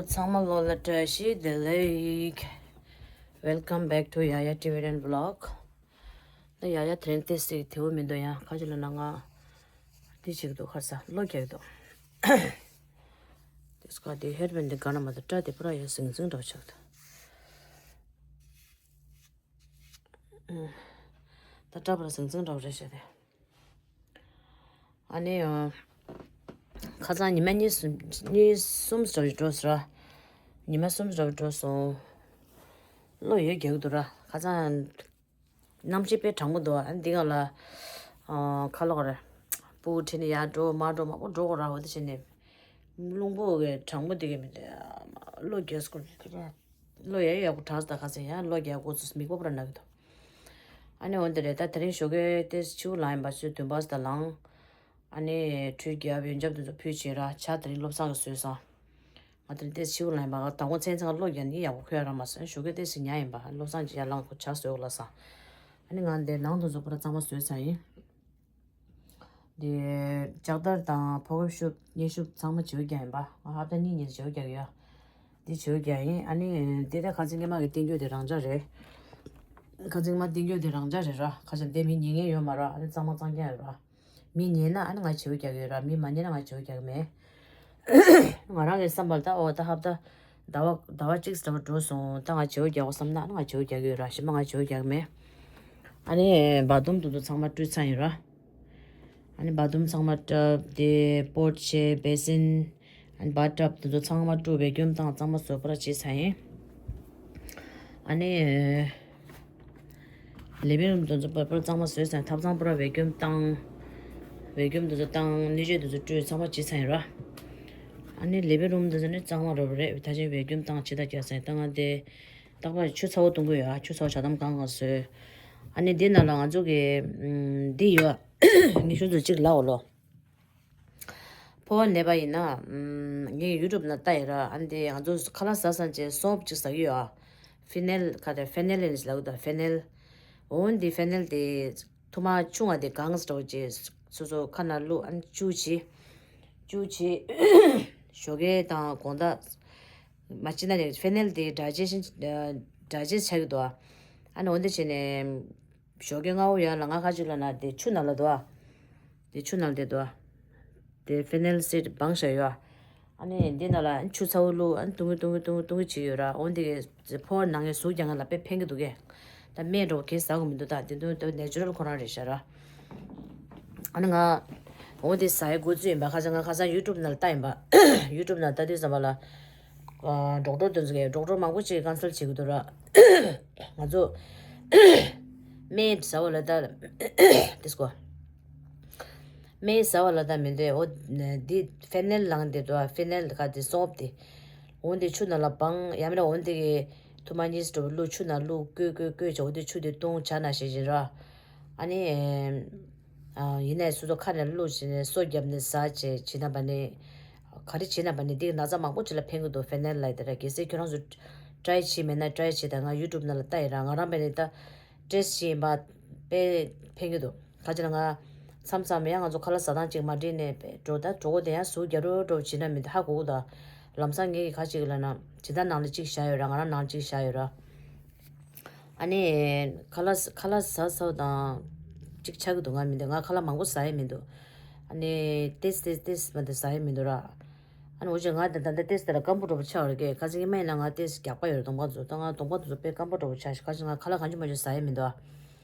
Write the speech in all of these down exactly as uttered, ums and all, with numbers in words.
ཚང་མ་ལོ་ལ་བཀྲ་ཤིས་བདེ་ལེགས། Welcome back to Yaya Tibetan Vlog. ད་ཡ་ཡ་དེ་རིང་ཏོག་ཙམ་དེ་བོ་མི་འདུག་ཡ། ཁ་ཅིག་ལ་ན་ང་དེ་བྱེད་ཀྱི་འདུག་ཁ་ས་གློ་རྒྱག་གི་འདུག་དེ་སྐབས་དེ་ཧེར་བན་དེ་ག་ན་མ་ད་སྐྲ་དེ་པུ་ར་ཡ་ཟིང་ཟིང་འདྲ་བོ་ཆགས་འདུག་ད་སྐྲ་པུ་ར་ཟིང་ཟིང་འདྲ་བོ་རེད་བྱས་ཏེ། ཨ་ནི་ཨ། ཁ་སང་ཉི་མ་གཉིས་གསུམ་གཉིས་གསུམ་ཙམ་འགྲོ་སོང་ར། ཉི་མ་གསུམ་ཙམ་འགྲོ་སོང་། གློ་ཡོད་རྒྱག་གི་འདུག་ར། ཁ་སང་གནམ་གཤིས་དཔེ་གྲང་མོ་འདུག་ཨ་ནི་འདི་ག་ལ་ཨ། ཁ་ལོག་རེད། སྤུ་གུ་ཁྲིད་ནས་ཡར་འགྲོ་མར་འགྲོ་མང་པོ་འགྲོ་དགོས་ར། འོ་དེ་བྱས་ནས་རླུང་བུ་གི་གྲང་མོ་འདི་ག་མི་འདུག་གློ་རྒྱག་སྐོར་གི་ར། གློ་ཡ་ཡག་པོ་དྲག་སོང་། ད་ཁ་སང་ཡང་གློ་རྒྱག་དགོས་ཚུལ་མིག་པོ་པར་ན་གི་འདུག་ཨ་ནི་འོན་ཏེ་རེད། ད་དེ་རིང་ཞོགས་ཀས་ཏོག་ཙམ་ཕྱི་པོ་ལངས་ཡིན་པ། ཆུ་ཚོད་བདུན་པ་ཙམ་ལངས། ཨ་ནི་ཁྲུས་རྒྱབ། ཡོན་ཆབ་དེ་ཚོ་ཕུལ་བྱས་ར། ཇ་དེ་རིང་བློ་བཟང་གིས་བཟོས་སོང་། ང་དེ་རིང་ཏོག་ཙམ་ཕྱི་པོ་ལངས་ཡིན་པ། དང་པོ་མཚན་ཚང་གློ་རྒྱག་ནི་ཡག་པོ་ཁོ་ཡ་ར་མ་སོང་། ཞོགས་ཀས་ཏོག་ཙམ་ཉལ་ཡིན་པ། བློ་བཟང་གིས་ཡར་ལངས་ཁོ་ཇ་བཟོས་ལ་སོང་། ཨ་ནི་ང་འདི་ནང་དེ་ཚོ་པུ་ར་གཙང་མ་བཟོས་ཚར་ཡིན། འདི་ལྕགས་དར་དང་ཕོ་ཁ་ཤུབས་སྙན་ཤུབས་ཚང་མ་བྱེའུ་རྒྱག་ཡིན་པ། ང་ཧབ་ཏ་གཉིས་གཉིས་བྱེའུ་རྒྱག་ཡོད། འདི་བྱེའུ་རྒྱག་ཡིན། ཨ་ནི་འདི་ད་ཁ་སང་སྔོན་མ་གི་བསྟན་རྒྱུ་དེ་རང་འཇགས་རེད། ཁ་སང་སྔོན་མ་བསྟན་རྒྱུ་དེ་རང་འཇགས་རེད་ར། ཁ་ཤས་འདི་མི་ཉན་མཁན་ཡོད་མ་ར། ཨ་ནི་གཙང་མ་གཙང་རྐྱང་ཡོད་ར། མི་ཉན་ན་ཨ་ནི་ང་བྱེའུ་རྒྱག་ཡོད་ར། མི་མ་ཉན་ན་ང་བྱེའུ་རྒྱག་མེད། ང་རང་གི་བསམ་པར་ད་འོ་ད་ཧབ་ད་ཟླ་བ་ཟླ་བ་གཅིག་ཙམ་འགྲོ་སོང་། ད་ང་བྱེའུ་རྒྱག་དགོས་བསམ་ན་ཨ་ནི་ང་བྱེའུ་རྒྱག་གི་ཡོད་ར། གཞན་པ་ང་བྱེའུ་རྒྱག་གི་མེད། ཨ་ནི་བ་དུམ་དུ་དུ་ཚང་མ་བཀྲུས་ཚར་ཡིན་ར། ཨ་ནི་བ་དུམ་ཚང་མ་བཀྲུས་ཏེ་པོཊ་བྱས། བེ་སིན། ཨ་ནི་བ་ཊབ་དེ་ཚོ་ཚང་མ་བཀྲུས། བེ་ཀྱུམ་བཏང་། གཙང་མ་བཟོས་པ་ར་བྱས་ཚར་ཡིན། ཨ་ནི། ལི་བིང་རུམ་དེ་ཚོ་པ་པར་གཙང་མ་བཟོས་ཚར། ཐབ་ཚང་པུ་ར་བེ་ཀྱུམ་བཏང་། བེ་ཀྱུམ་དེ་ཚོ་བཏང་། སྣོད་སྤྱོད་དེ་ཚོ་བཀྲུས། ཚང་མ་བྱས་ཚར་ཡིན་ར། ཨ་ནི་ལི་བིང་རུམ་དེ་ཚོ་ནི་གཙང་མ་རོབ་རེད། ད་ཅིང་བེ་ཀྱུམ་བཏང་། ཕྱི་ད་རྒྱག་ཚར་ཡིན། ད་ང་དེ་རྟག་པར་ཆུ་ཚ་བོ་བཏུང་གི་ཡོད་ཨ། ཆུ་ཚ་བོ་ཇ་དམ་གང་གང་བཟོས། ཨ་ནི་འདི་ནང་ལ་ང་ཚོ་གི་ཨམ། འདི་ཡོད། ངས་ཁྱོད་ཚོ་གཅིག་ལབ་འོ་ལོ། ཕོ་བ་ནད་པ་ཡིན་ན། ཨམ། ངས་ཡུ་ཊུབ་ནང་ལྟ་ཡིན་ར། ཨ་ནི་དེ་ང་ཚོ་ཁ་ལག་ཟ་ཚར་རྗེས་སོབ་ཅིག་ཟ་གི་ཡོད་ཨ། ཕི་ནལ་ག་རེ། ཕེ་ནལ་ཡིན་ཟེར་ལབ་གི་འདུག་ཕེ་ནལ། འོན་ཏེ་ཕེ་ནལ་དེ་ཐུར་མ་ཆུང་བ་དེ་གང་ཟེར་བ་ཅེས་སོ་སོ་ཁ་ནང་བླུགས། ཨ་ནི་བཅུ་བྱས། བཅུ་བྱས། ཞོགས་ཀས་དང་དགོང་དག་མ་བྱས་ན་ནི་ཕེ་ནལ་དེ་ཌའི་ཇེ་ཤན་ཌའི་ཇེ་ཆགས་ཀྱི་འདུག་ཨ་ནི་འོན་ཏེ་བྱས་ནས། ཞོགས་ཀས་སྔ་པོ་ཡར་ལངས། ང་ཁ་ཅིག་ལ་ན་དེ་ཆུ་ནང་ལ་འདུག་ཨ། དེ་ཆུ་ནང་དེ་འདུག་ཨ། དེ་ཕེ་ནལ་སིཌ་སྦངས་བཞག་ཡོད་ཨ། ཨ་ནི་འདི་ནང་ལ་ཆུ་ཚ་བོ་བླུགས། ཨ་ནི་བཏུང་གི་བཏུང་གི་བཏུང་གི་བཏུང་གི་བྱེད་ཀྱི་ཡོད་ར། འོན་ཏེ་ཕོ་བ་ནང་གི་ཟུག་རྒྱག་མཁན་ལ་དཔེ་ཕན་གྱི་འདུག་གས། ད་སྨན་འདྲ་བོ་གས་ཟ་དགོས་མི་འདུག་ད་དེ་དུས་ད་ནེ་ཅུ་རལ་ཁོ་རང་རེད་ཤག་ར། ཨ་ནི་ང་འོ་དེ་ཟ་ཡའི་འགོ་བཙུགས་ཡིན་པ། ཁ་སང་ང་ཁ་སང་ཡུ་ཊུབ་ནང་ལ་ལྟ་ཡིན་པ། ཡུ་ཊུབ་ནང་ལྟ་དུས་ཙམ་པ་ལ། ཌོག་ཊར་དེ་ཚོ་གིས། ཌོག་ཊར་མང་པོ་ཅིག་ཀོན་སལ་བྱེད་ཀྱི་འདུག་ར། ང་ཚོ་སྨན་ཟ་བ་ལ་ད་དེ་སྐོར། སྨན་ཟ་བ་ལ་ད་མི་འདོད། འོ་འདི་ཕེ་ནལ་ལངས་དེ་འདུག་ཕེ་ནལ་ག་དེ་སོབ་དེ། འོ་འདི་ཆུ་ནང་ལ་སྦངས། ཡང་མིན་ན་འོ་འདི་གི་ཐུར་མ་གཉིས་འདྲ་བོ་བླུགས། ཆུ་ནང་བླུགས། བསྐོལ་བསྐོལ་བསྐོལ་བྱས། འོ་འདི་ཆུ་དེ་བཏུང་ཇ་ནང་བཞིན་བྱས་ར། ཨ་ནི། ཨ། ཡིན་ནའི་སོ་སོ་ཁ་ནས་བླུགས་བྱས་ནས་སོ་བརྒྱབ་ནས་ཟ་བྱས་བྱས་ན་བ་ནི། ག་རེ་བྱས་ན་བ་ནི་འདི་ན་ཚ་མང་པོ་ཅིག་ལ་ཕན་གྱི་འདུག་ཕེ་ནལ་ལབ་དེ་ར། གལ་སྲིད་ཁྱོད་རང་ཚོ་ཊི་རའི་བྱས་མེད་ན་ཊི་རའི་བྱས་དང་། ང་ཡུ་ཊུབ་ནང་ལ་ལྟ་ཡིན་ར། ང་རང་བ་ནི་ད་ཊེ་སི་ཊི་བྱས་ཡིན་པ། དཔེ་ཕན་གྱི་འདུག་ག་ཅི་ལ་ང་མཚམས་མཚམས་ཡང་ང་ཚོ་ཁ་ལག་ཟ་སྟངས་ཅིག་མ་འགྲིག་ནས་འགྲོ། ད་གྲོད་ཁོག་དེ་ཡང་ཟུག་རྒྱག་རོ་འགྲོ་བྱས་ན་མི་འདུག་ཧ་གོ་གི་འདུག་ལམ་སང་ངས་ཀྱི་ག་ཅིག་ལབ་ན། ཇི་ལྟར་ནང་ལ་གཅིག་བཞག་ཡོད་ར། ང་རང་ནང་གཅིག་བཞག་ཡོད་ར། ཨ་ནི། ཁ་ལག་ཁ་ལག་ཟ་ཟ་བ་དང་གཅིག་ཆགས་ཀྱི་འདུག་ང་མི་འདུག་ང་ཁ་ལག་མང་པོ་ཟ་ཡི་མི་འདུག་ཨ་ནི་ཏེས་ཏེས་ཏེས་མ་དེ་ཟ་ཡི་མི་འདུག་ར། ཨ་ནི་འོ་ཅེ་ང་དེ་ད་ལྟ་ཏེས་དེ་ལ་སྐམ་པོ་འདྲ་པོ་ཆགས་ཡོད་རེད་གས། ཁ་སང་ཉི་མ་ཡིན་ན་ང་ཏེས་རྒྱགས་པ་ཡོད་རེད། གདོང་པ་ཚོ་ད་ང་གདོང་པ་ཚོ་དཔེ་སྐམ་པོ་འདྲ་པོ་ཆགས་ཤག་ཁ་སང་ང་ཁ་ལག་གང་བྱུང་མང་བྱུང་ཟ་ཡི་མི་འདུག་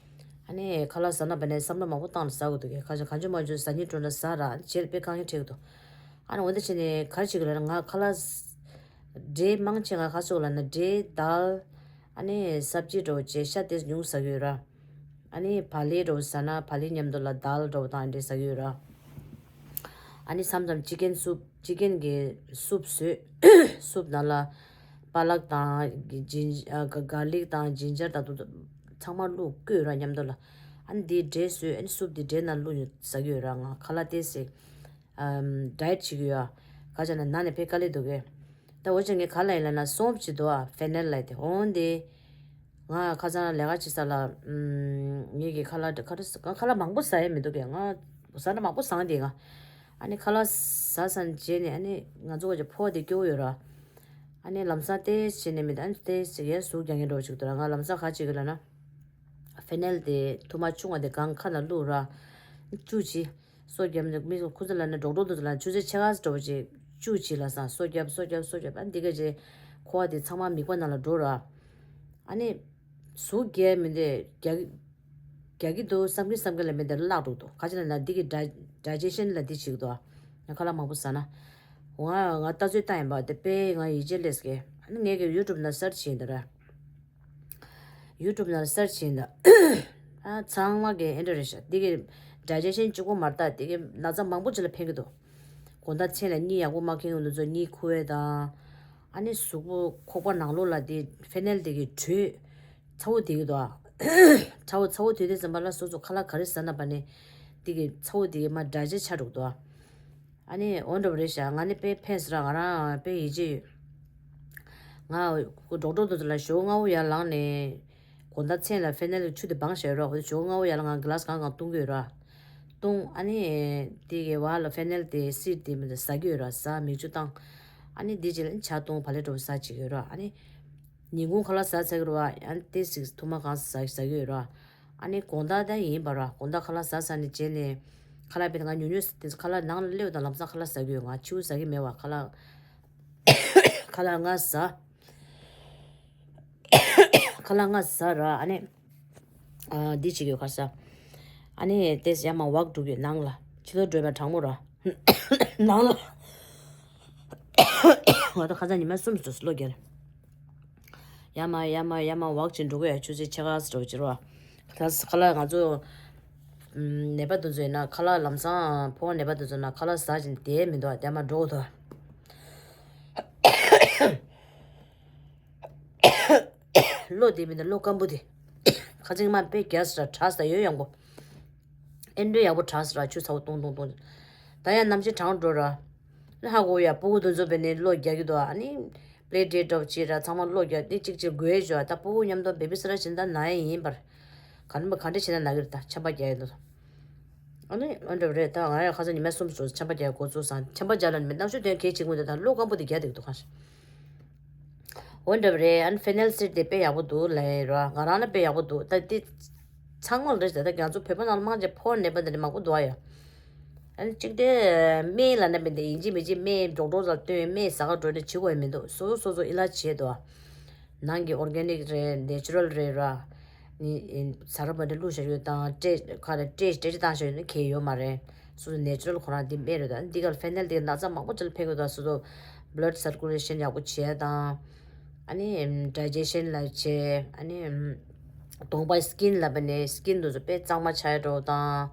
ཨ་ནི་ཁ་ལག་ཟ་ན་བ་ནས་བསམ་བློ་མང་པོ་བཏང་ནས་ཟ་དགོས་འདུག་གས། ཁ་སང་གང་བྱུང་མང་བྱུང་ཟ་སྙིང་བྲོ་འདྲ་ཟ་ར། རྗེས་ལ་དཔེ་དཀའ་ངལ་འཕྲད་ཀྱི་འདུག་ཨ་ནི་འོ་དེ་བྱས་ནས་ག་རེ་བྱེད་ཀྱི་ལབ་ན། ང་ཁ་ལག་འབྲས་མང་ཆེ་ང་ཁ་སོགས་ལ་ན་འབྲས་དལ། ཨ་ནི་སབ་ཇི་འདྲ་བོ་བྱས་ཤ་དེ་ཉུང་ཟ་གི་ཡོད་ར། ཨ་ནི་བག་ལེབ་འདྲ་བོ་ཟ་ན་བག་ལེབ་མཉམ་དུ་ལ་དལ་འདྲ་བོ་དང་འདྲ་ཟ་གི་ཡོད་ར། ཨ་ནི་མཚམས་མཚམས་ཅི་ཀན་སུབ། ཅི་ཀན་གི་སུབ་བཟོས། སུབ་ནང་ལ་པ་ལག་དང་། ཇིན། ཨ། ག་གར་ལིག་དང་ཇིན་ཇར་དང་དུ་ཚང་མ་བླུགས་བསྐོལ་ར་མཉམ་དུ་ལ། ཨ་ནི་དེའི་འབྲས་བཟོས། ཨ་ནི་སུབ་དེ་འབྲས་ནང་བླུགས་ནས་ཟ་གི་ཡོད་ར། ང་ཁ་ལག་ཏོག་ཙམ་ཨམ། ཌའེ་ཊི་བྱེད་ཀྱི་ཡོད་ཨ། ག་ཅི་ལབ་ན་ནང་ནས་དཔེ་དཀའ་ལས་འདུག་གས། ད་འོ་ཅེ་ངས་ག་ལབ་ཡིན་ལབ་ན་སོབ་ཅིག་འདུག་ཨ། ཕེ་ནལ་ལབ་དེ། འོན་ཏེ་ང་ཁ་སང་ལས་ཀ་བྱེད་ས་ལ། ཨམ། ངེད་ཀྱི་ཁ་ལག་ཁ་ལག་ཁ་ལག་མང་པོ་ཟ་ཡི་མི་འདུག་གས། ང་ཟ་ན་མང་པོ་ཟ་འདི་ང་། ཨ་ནི་ཁ་ལག་ཟ་ཚར་རྗེས་ནས་ཨ་ནི་ང་ཚོ་ག་ཅི་ཕོ་བ་དེ་སྐྱོ་བོ་ཡོད་ར། ཨ་ནི་ལམ་སང་ཏོག་ཙམ་བྱས་ནས་མི་འདུག་ཨ་ནི་ཏོག་ཙམ་ཡར་ཟུག་རྒྱག་མཁན་འདྲ་བོ་ཞིག་འདུག་ར། ང་ལམ་སང་ག་བྱེད་ཀྱི་ལབ་ན། ཕེ་ནལ་དེ་ཐུར་མ་ཆུང་བ་དེ་སྒང་ཁ་ནང་བླུགས་ར། བཅུག་བྱས། སོ་བརྒྱབ་ནས་མི་ཁོ་ཚོ་ལབ་ན་ཌོག་ཊར་དེ་ཚོ་ལབ་ན་ཆུ་ཚོད་ཕྱེད་ཀ་ཙམ་འདྲ་བོ་ཅིག་བཅུག་བྱས་ལབ་སོང་། སོ་བརྒྱབ་སོ་བརྒྱབ་སོ་བརྒྱབ། ཨ་ནི་འདི་ག་ཅིག་ཁུ་བ་དེ་ཚང་མ་མིད་པ་ནང་ལ་འགྲོ་ར། ཨ་ནི་ཟུག་རྒྱག་མི་འདུག་རྒྱག་རྒྱག་གི་འདུག་བསམ་གི་བསམ་གི་ལ་མི་འདུག་བརླག་འགྲོ་འདུག་ག་ཅི་ལབ་ན་འདི་གི་ཌའི་ཌའི་ཇེ་ཤན་ལ་འདི་བྱེད་ཀྱི་འདུག་ང་ཁ་ལག་མང་པོ་ཟ་ན། ང་ང་ལྟ་ཚོད་བཏང་ཡིན་པ་དེ་དཔེ་ང་ཡིད་ཆེས་སླེབས་ཀྱི། ཨ་ནི་ངས་ཀྱི་ཡུ་ཊུབ་ནང་སར་ཆི་བྱས་ཡིན་ད་ར། ཡུ་ཊུབ་ནང་སར་ཆི་བྱས་ཡིན་ད། ཨ་ཚང་མ་གི་ཨེ་འདྲ་རེད་ཤག་འདི་གི་ཌའི་ཇེ་ཤན་གཅིག་པོ་མ་རེད་ད། འདི་གི་ན་ཚ་མང་པོ་ཅིག་ལ་ཕན་གྱི་འདུག་དགོང་དག་མཚན་ལ་གཉིད་ཡག་པོ་མ་ཁེངས་ཡོང་དུས་ཚོད་གཉིད་ཁུག་ཡས་དང་། ཨ་ནི་གཟུགས་པོ་ཁོག་པ་ནང་ལོགས་ལ་དེ་ཕེ་ནལ་དེ་གི་དྲོད་ཚ་བོ་དེ་གི་འདུག་ཨ། ཚ་བོ་ཚ་བོ་དེ་དུས་ཙམ་པ་ལ་སོ་སོ་ཁ་ལག་ག་རེ་ཟ་ན་བ་ནི་དེ་གི་ཚ་བོ་དེ་གི་མར་ཌའི་ཇེ་སི་ཆགས་འགྲོ་གི་འདུག་ཨ། ཨ་ནི་འོ་འདྲ་བ་རེད་ཤག་ང་ནི་དཔེ་ཕན་སོང་ར། ང་རང་དཔེ་ཡིད་ཆེས་ཡོད། ང་ཌོག་ཊར་དེ་ཚོ་ལ་ཞོགས་སྔ་པོ་ཡར་ལངས་ནས་དགོང་དག་མཚན་ལ་ཕེ་ནལ་གི་ཆུ་དེ་སྦངས་བཞག་ཡོད་ར། འོ་དེ་ཞོགས་སྔ་པོ་ཡར་ལངས་ང་གི་ལཱ་སི་གང་གང་བཏུང་གི་ཡོད་ར། བཏུང་། ཨ་ནི་དེ་གི་བར་ལ་ཕེ་ནལ་དེ་སིཌ་དེ་མི་ཟ་གི་ཡོད་ར། ཟ་མིག་ཆུ་བཏང་། ཨ་ནི་དེ་རྗེས་ལ་ཇ་བཏུང་བག་ལེབ་འདྲ་བོ་ཟ་བྱེད་ཀྱི་ཡོད་ར། ཨ་ནི་ཉིན་གུང་ཁ་ལག་ཟ་ཚར་གི་རེད་བ། ཨ་ནི་ཏོག་ཙམ་ཐུར་མ་གང་ཟ་ཟ་གི་ཡོད་ར། ཨ་ནི་དགོང་དག་ད་ཡིན་པ་ར། དགོང་དག་ཁ་ལག་ཟ་ཚར་ནས་རྗེས་ནས་ཁ་ལག་དཔེར་ན་ང་ཉུང་ཉུང་ཟ་དེ་ཁ་ལག་ནང་ལ་སླེབས་དང་ལམ་སང་ཁ་ལག་ཟ་གི་ཡོད། ང་ཕྱི་པོ་ཟ་གི་མེད་བ། ཁ་ལག་ཁ་ལག་ལྔ་ཟ། ཁ་ལག་ལྔ་ཟ་ར། ཨ་ནི་ཨ་འདི་བྱེད་ཀྱི་ཡོད་ཁ་ཟ། ཨ་ནི་ཏོག་ཙམ་ཡར་མར་ཝག་འགྲོ་གི་ཡོད་ནང་ལ། ཕྱི་ལོགས་འགྲོ་བའི་གྲང་མོ་ར། ནང་ལ། ང་ད་ཁ་སང་ཉི་མ་གསུམ་ཙམ་གློ་རྒྱག་ཡར་མར་ཡར་མར་ཡར་མར་ཝག་བྱེད་འགྲོ་གི་ཡོད། ཆུ་ཚོད་ཕྱེད་ཀ་ཙམ་འགྲོ་གི་རེད་བ། ད་ཁ་ལག་ང་ཚོ་ཨམ་ནད་པ་དེ་ཚོ་ཡིན་ན་ཁ་ལག་ལམ་སང་ཕོ་བ་ནད་པ་དེ་ཚོ་ན་ཁ་ལག་ཟ་བཞིན་བསྡད་མི་འདུག་དེ་མར་འགྲོ་གི་འདུག་གློ་དེ་མི་འདུག་གློ་སྐམ་པོ་དེ། ཁ་ཚིག་མ་དཔེ་རྒྱག་སྲ་དྲག་སྲ་ཡོད་ཡང་པོ། ཨེ་འདྲ་ཡག་པོ་དྲག་སྲ་ཆུ་ཚ་པོ་ཏོང་ཏོང་ཏོང་། ད་ཡང་གནམ་གཤིས་གྲང་འགྲོ་ར། ཧ་གོ་ཡ་སྤུ་གུ་དེ་ཚོ་བས་ནས་གློ་རྒྱག་གི་འདུག་ཨ་ནི་པི་ལེ་ཊི་ཌེ་ཌོབ་བྱེད་ར་ཚང་མ་གློ་རྒྱག་དེ་གཅིག་གཅིག་དགོས་ཞོ། ད་སྤུ་གུ་མཉམ་དུ་བེ་བི་སི་ཊར་བྱེད་ད་ན་ཡ་ཡིན་པར། ག་ནས་མ་ག་འདྲ་བྱེད་ན་ན་གི་རེད། ད་ཆམ་པ་རྒྱག་ཡ་འདུག་ཨ་ནི་ཨ་འདྲ་རེད། ད་ང་ཡང་ཁ་སང་ཉི་མ་གསུམ་ཙམ་ཆམ་པ་རྒྱག་འགོ་ཚུགས་སང་། ཆམ་པ་རྒྱག་ལ་ནི་མི་གནམ་གཤིས་དོན་གལ་ཆེ་དགོས་འདུག་ད་གློ་སྐམ་པོ་དེ་རྒྱག་བསྡད་ཀྱི་འདུག་ག་འོ་འདྲ་བ་རེད། ཨ་ནི་ཕེ་ནལ་སིཌ་དེ་དཔེ་ཡག་པོ་འདུག་ལབ་ཡ་ར། ང་རང་ལ་དཔེ་ཡག་པོ་འདུག་ད་དེ་ཚང་མ་ལ་རེད་ཟེར། ད་ང་ཚོ་བོད་པ་ནང་ལ་མང་ཆེ་ཕོ་བ་ནད་པ་འདི་འདྲ་མང་པོ་འདུག་ཨ་ཡ། ཨ་ནི་གཅིག་དེ་སྨན་ལབ་ན་མི་འདི་ཡིན་གཅིག་མིན་གཅིག་སྨན་ཌོག་ཊར་ལ་སྟོན་སྨན་ཟ་ག་འགྲོ་ནས་བྱེད་དགོས་ཡ་མི་འདུག་སོ་སོ་སོ་སོ་ཨི་ལཱཇ་བྱེད་འདུག་ཨ། ནང་གི་ཨོར་གེ་ནིག་རེད། ནེ་ཅུ་རལ་རེད་ར། ནི་ཟ་ར་བ་འདི་བླུགས་བཞག་ཡོད་དང་སྤྲད་ཁ་རེ་སྤྲད་སྤྲད་ཅི་བཏང་བཞག་ཡོད་ན་ཁེ་ཡོད་མ་རེད། སོ་སོ་ནེ་ཅུ་རལ་ཁོ་རང་འདི་སྨན་རེད། ད་འདི་ག་ལ་ཕེ་ནལ་འདི་ག་ན་ཚ་མང་པོ་ཅིག་ལ་ཕན་གི་འདུག་སོ་སོ་བྷ་ལཌ་སར་ཀུ་ལེ་ཤན་ཡག་པོ་བྱས་དང་། ཨ་ནི་ཌའི་ཇེ་ཤན་ལ་བྱས། ཨ་ནི་གདོང་པ་སི་ཀིན་ལ་བ་ནས་སི་ཀིན་དེ་ཚོ་དཔེ་གཙང་མ་ཆགས་འགྲོ་དང་།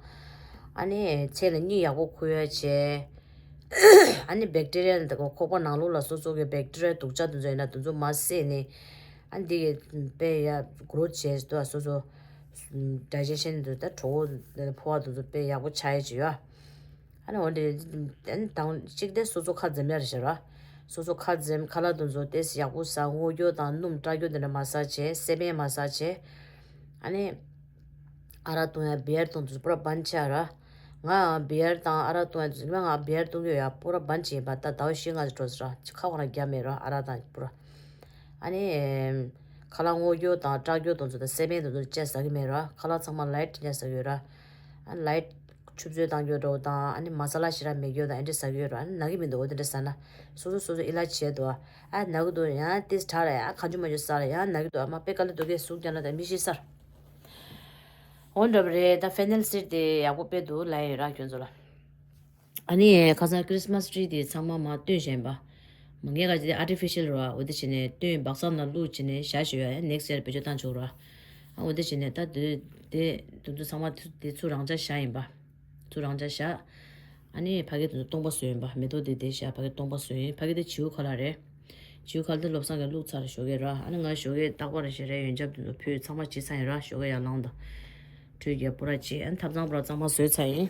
ཨ་ནི་མཚན་ལ་གཉིད་ཡག་པོ་ཁུག་ཡ་བྱས། ཨ་ནི་བེག་ཊི་རི་ཡ་དེ་ཁོག་པ་ནང་ལོགས་ལ་སོ་སོ་གི་བེག་ཊི་རི་ཡ་དུག་ཅག་དེ་ཚོ་ཡིན་ན་དེ་ཚོ་མར་བསད་ནས། ཨ་ནི་དེ་གི་དཔེ་ཡ་གྷི་རོ་ཐི་བྱས་འདུག་སོ་སོ་ཌའི་ཇེ་ཤན་དེ་ད་གྲོད་ཁོག་ཕོ་བ་དེ་ཚོ་དཔེ་ཡག་པོ་ཆགས་ཡ་བྱས་ཡོད། ཨ་ནི་འོ་འདི་ཨ་ནི་དང་གཅིག་དེ་སོ་སོ་ཁ་འཛེམ་ཡ་རེད་ཤག་ར། སོ་སོ་ཁ་འཛེམ། ཁ་ལག་དེ་ཚོ་ཏོག་ཙམ་ཡག་པོ་ཟ། སྔོ་སྐྱོ་དང་སྣུམ་སྐྲག་སྐྱོ་དེ་འདྲ་མ་ཟ་བྱས། སེ་བན་མ་ཟ་བྱས། ཨ་ནི་ཨ་རག་བཏུང་ཡ་བི་ཡར་བཏུང་དེ་ཚོ་པུ་ར་བན་ཆ་ར། ང་བི་ཡར་དང་ཨ་རག་བཏུང་ཡ་དེ་ཚོ་ཉི་མ་ང་བི་ཡར་བཏུང་གི་ཡོད་ཡ། པུ་ར་བན་ཆ་ཡིན་པ་ད་ཟླ་བ་བཞི་ལྔ་ཙམ་འགྲོ་ཟེར་ར། ཁ་ཁོ་རང་རྒྱག་མེད་ར་ཨ་རག་དང་པུ་ར། ཨ་ནི་ཁ་ལག་སྔོ་སྐྱོ་དང་སྐྲག་སྐྱོ་དེ་ཚོ་དང་སེ་བན་དེ་ཚོ་བཅས་ཟ་གི་མེད་ར། ཁ་ལག་ཚང་མ་ལའིཊ་ཅན་ཟ་གི་ཡོད་ར། ཨ་ལའིཊ་ཆུ་ཚོད་བཏང་རྒྱུ་འདྲ་བོ་དང་། ཨ་ནི་མ་ས་ལ་ཞེ་དྲག་མེད་རྒྱུ་དང་། ཨེ་འདྲ་ཟ་གི་ཡོད་ར། ཨ་ནི་ན་གི་མི་འདུག་འོ་དེ་འདྲ་ཟ་ན། སོ་སོ་སོ་སོ་ཨི་ལཱཇ་བྱས་འདུག་ཨ་ན་གི་འདུག་ཡང་ཏིས་དྲག་ར། ཡང་གང་བྱུང་མ་བྱུང་ཟ་ར། ཡང་ན་གི་འདུག་ཨ་མ་དཔེ་དཀའ་ལས་འདུག་གས་ཟུག་རྒྱག་ན་ད་མི་ཤི་ས་ར། འོ་འདྲ་བ་རེད། ད་ཕེ་ནལ་སིཌ་དེ་ཡག་པོ་དཔེ་འདུག་ལབ་ཡོད་ར་ཁྱོད་ཚོ་ལ། ཨ་ནི་ཁ་སང་ཁི་རི་སི་མ་སི་ཊི་རི་དེ་ཚང་མ་མར་བཏོན་བཞག་ཡིན་པ། མ་ངས་ག་ཅི་དེ་ཨར་ཊི་ཕི་ཤལ་ར་བ། འོ་དེ་བྱས་ནས་བཏོན་སྦག་ས་ནང་བླུགས་བྱས་ནས་བཞག་བཞག་ཡོད། ཡང་ནེག་སི་ཡར་བེད་སྤྱོད་བཏང་ཆོག་ར། ཨ་འོ་དེ་བྱས་ནས་ད་དེ་དེ་དེ་ཚོ་ཚང་མ་དེ་ཚུར་རང་འཇགས་བཞག་ཡིན་པ། ཚུར་རང་འཇགས་བཞག་ཨ་ནི་ཕ་གི་དེ་ཚོ་སྟོང་པ་བཟོས་ཡིན་པ། མེ་ཏོག་དེ་དེ་བཞག་ཕ་གི་སྟོང་པ་བཟོས་ཡིན། ཕ་གི་དེ་བྱིའུ་ཁ་ལག་རེད། བྱིའུ་ཁ་ལག་དེ་བློ་བཟང་གིས་བླུགས་ཚར་ཞོགས་ཀས་ར། ཨ་ནི་ང་ཞོགས་ཀས་རྟག་པར་ཞེ་རེ་ཡོན་ཆབ་དེ་ཚོ་ཕུལ། ཚང་མ་བྱས་ཚར་ཡིན་ར། ཞོགས་ཀས་ཡར་ལངས་དང་། ཁྲུས་རྒྱབ་པུ་ར་བྱས། ཨ་ནི་ཐབ་ཚང་པུ་ར་གཙང་མ་བཟོས་ཚར་ཡིན།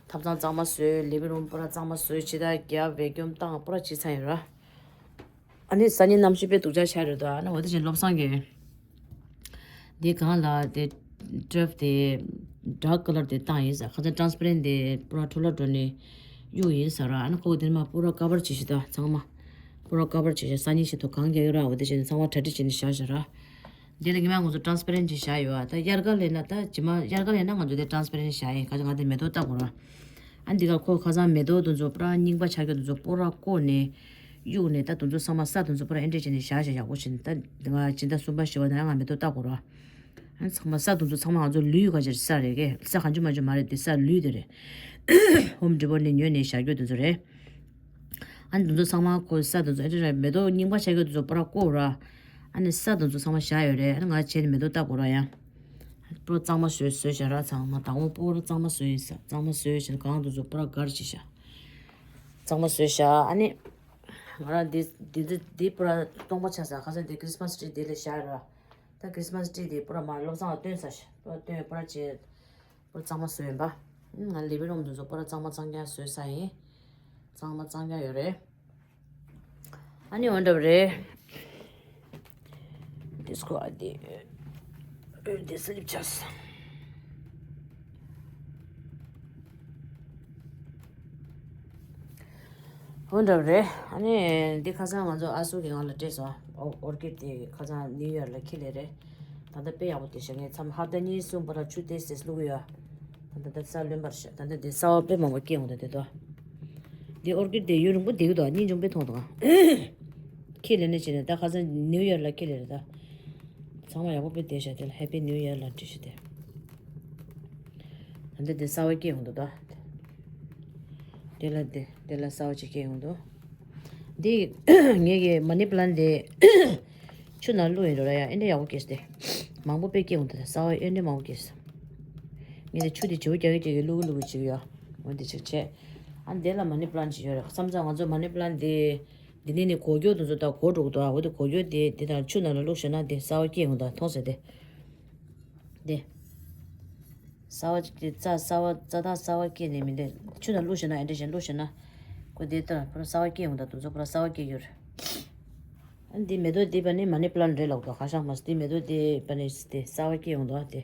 ཐབ་ཚང་གཙང་མ་བཟོས། ལི་ཝིང་རུམ་པུ་ར་གཙང་མ་བཟོས། ཕྱི་ཐག་རྒྱབ་བེ་ཀྱུམ་བཏང་པུ་ར་བྱས་ཚར་ཡིན་ར། ཨ་ནི་སང་ཉིན་གནམ་གཤིས་དཔེ་སྡུག་ཅག་ཆགས་རེད་དོ། ཨ་ནི་འོ་དེ་བཞིན་བློ་བཟང་གིས་འདི་སྒང་ལ་དེ་ཊར་ཕི་དེ་ཌརྐ་ཀ་ལར་དེ་བཏང་ཡིན་ཟེར། ཁ་སང་ཊ་རན་སི་པེ་རེན་ཊི་དེ་པུ་ར་འཕྲོ་བརླག་འགྲོ་ནས་གཡུག་ཡིན་ཟེར་ར། ཨ་ནི་ཁོ་དེ་ནས་མར་པུ་ར་ཀ་བར་བྱེད་ཤི་ད་ཚང་མ། པུ་ར་ཀ་བར་བྱས་ཤག་སང་ཉིན་ཞིག་ཏུ་གང་རྒྱག་ཡོད་ར། འོ་དེ་བྱས་ནས་ཚང་མ་གྲ་སྒྲིག་བྱས་ནས་བཞག་བཞག་ར། དེ་ལ་ཉི་མ་ང་ཚོ་ཊ་རན་སི་པེ་རེན་ཊི་བྱས་བཞག་ཡོད་ཨ། ད་དབྱར་ཁ་ལེན་ན་ད་ཇི་མ་དབྱར་ཁ་ལེན་ན་ང་ཚོ་དེ་ཊ་རན་སི་པེ་རེན་ཊི་བཞག་ཡིན། ཁ་ཅིག་ང་དེ་མེ་ཏོག་བཏགས་དགོས་ར། ཨ་འདི་ག་ཁོ་ཁ་སང་མེ་ཏོག་དེ་ཚོ་པུ་ར་རྙིང་པ་ཆགས་རྒྱུ་དེ་ཚོ་པུ་ར་བཀོག་ནས་གཡུགས་ནས། ད་དེ་ཚོ་ཚང་མ་ས་དེ་ཚོ་པུ་ར་ཨེ་འདྲས་བྱས་ནས་བཞག་བཞག་ཡག་པོ་བྱས་ནས། ད་ང་སྤྱི་ཟླ་གསུམ་པ་བཞི་པ་ན་ཡང་ང་མེ་ཏོག་བཏགས་དགོས་ར། ཨ་ཚང་མ་ས་དེ་ཚོ་ཚང་མ་ང་ཚོ་ལུད་ག་ཅིག་ས་རེད་གི། ས་གང་བྱུང་མང་བྱུང་མ་རེད། དེ་ས་ལུད་དེ་རེད། ཧོམ་ཌི་པོ་ནས་ཉོས་ནས་བཞག་རྒྱུ་དེ་ཚོ་རེད། ཨ་ནི་དེ་ཚོ་ཚང་མ་ཁོ་ས་དེ་ཚོ་ཨེ་འདྲས་རེད། མེ་ཏོག་རྙིང་པ་ཆགས་རྒྱུ་དེ་ཚོ་པུ་ར་བཀོག་ར། ཨ་ནི་ས་དེ་ཚོ་ཚང་མ་བཞག་ཡོད་རེད། ཨ་ནི་ང་བྱས་ནས་མེ་ཏོག་བཏགས་དགོས་ར་ཡང་། པུ་ར་གཙང་མ་བཟོས་བཟོས་བཞག་ར། ཚང་མ་དང་པོ་པུ་ར་གཙང་མ་བཟོས་ཡིན་ས། གཙང་མ་བཟོས་བཞག་གང་དེ་ཚོ་པུ་ར་གར་བྱས་བཞག་གཙང་མ་བཟོས་བཞག་ཨ་ནི་ང་རང་འདི་འདི་འདི་འདི་པུ་ར་སྟོང་པ་ཆགས་ས། ཁ་སང་འདི་ཁི་རི་སི་མ་སི་ཊི་འདི་ལ་བཞག་ར། ད་ཁི་རི་སི་མ་སི་ཊི་འདི་པུ་ར་མ་བློ་བཟང་ལ་སྟོན་ས་ཤག་པུ་ར་སྟོན། པུ་ར་བྱས། པུ་ར་གཙང་མ་བཟོས་ཡིན་པ། ང་ལི་ཝིང་རུམ་དེ་ཚོ་པུ་ར་གཙང་མ་གཙང་རྐྱང་བཟོས་ས་ཡིན། གཙང་མ་གཙང་རྐྱང་ཡོད་རེད། ཨ་ནི་འོ་འདྲ་བ་རེད། དེ་སྐོར་ཨ་དེ་འོད་དེ་སི་ལིབ་ཆགས། འོ་འདྲ་བ་རེད། ཨ་ནི་འདི་ཁ་སང་ང་ཚོ་ཨ་སུ་གིས་ང་ལ་སྤྲད་སོང་། ཨོ་ཨོར་ཀིཌ་དེ་ཁ་སང་ནིའུ་ཡར་ལ་འཁྱེར་སླེབས་རེད། ད་ལྟ་དཔེ་ཡག་པོ་དེ་ཤག་ངས་མཚམས་ཧབ་ཏ་གཉིས་གསུམ་པུ་ར་ཆུ་ཏོག་ཙམ་བླུགས་ཡོད། ད་ལྟ་ད་ས་རློན་པར་ཤག་ད་ལྟ་དེ་གསར་པ་དཔེ་མང་པོ་སྐྱེས་འོང་། ད་དེ་དོ། འདི་ཨོར་ཀིཌ་དེ་ཡུན་རིང་པོ་བསྡད་ཀྱི་འདུག་སྙིང་རྗེ་དཔེ་མཐོང་འདུག་ཁྱེར་སླེབས་ནས་བྱས་ནས་ད་ཁ་སང་ནིའུ་ཡར་ལ་འཁྱེར་སླེབས་རེད་ད། ཚང་མ་ཡག་པོ་དཔེ་བསྡད་ཤག་དེ་ལ་ཧེ་པི་ནིའུ་ཡར་ལབ་བྲིས་ཤག་དེ། ད་ལྟ་དེ་གསར་པ་སྐྱེས་འོང་འདུག་ད། དེ་ལ་དེ་དེ་ལ་གསར་པ་ཅིག་སྐྱེས་འོང་འདུག་འདི་ངེད་ཀྱི་མ་ནི་པ་ལན་དེ་ཆུ་ནང་བླུགས་ཡིན་འགྲོ་ར་ཡ། ཨེ་འདྲ་ཡག་པོ་སྐྱེས་ཏེ། མང་པོ་དཔེ་སྐྱེས་འོང་འདུག་གསར་པ་ཨེ་འདྲ་མང་པོ་སྐྱེས། ངས་དེ་ཆུ་དེ་བྱིའུ་རྒྱག་གི་རྒྱག་གི་བླུག་གི་བླུག་གི་བྱེད་ཀྱི་ཡོད། འོ་འདི་ཅིག་བྱས། ཨ་འདི་ལ་མ་ནི་པ་ལན་ཅིག་ཡོད་རེད་བསམ་ཙང་། ང་ཚོ་མ་ནི་པ་ལན་དེ་འདི་ནས་ནི་གོ་རྒྱུ་དེ་ཚོ་ད་གོ་འགྲོ་གི་འདུག་འོ་དེ་གོ་རྒྱུ་དེ་དེ་དང་ཆུ་ནང་ལ་བླུགས་ཤེ་ན་དེ་གསར་པ་སྐྱེས་འོང་ད། མཐོང་ཟེར་དེ། དེ། གསར་པ་ཅིག་དེ་རྩྭ་གསར་པ་རྩྭ་ཐང་གསར་པ་སྐྱེས་ནས་མི་འདི་ཆུ་ནང་བླུགས་ཤེ་ན་ཨེ་འདྲ་བཞིན་བླུགས་ཤེ་ན། ཁོ་དེ་ལྟར་ཕར་གསར་པ་སྐྱེས་འོང་ད། དེ་ཚོ་ཕར་གསར་པ་སྐྱེས་ཡོད་རེད། ཨ་འདི་མེ་ཏོག་འདི་པ་ནི་མ་ནི་པ་ལན་རེད་ལབ་འདུག་ཁ་ཤག་མ་སི་འདི་མེ་ཏོག་འདི་པ་ནི་དེ་གསར་པ་སྐྱེས་འོང་འདུག་ཨ་དེ།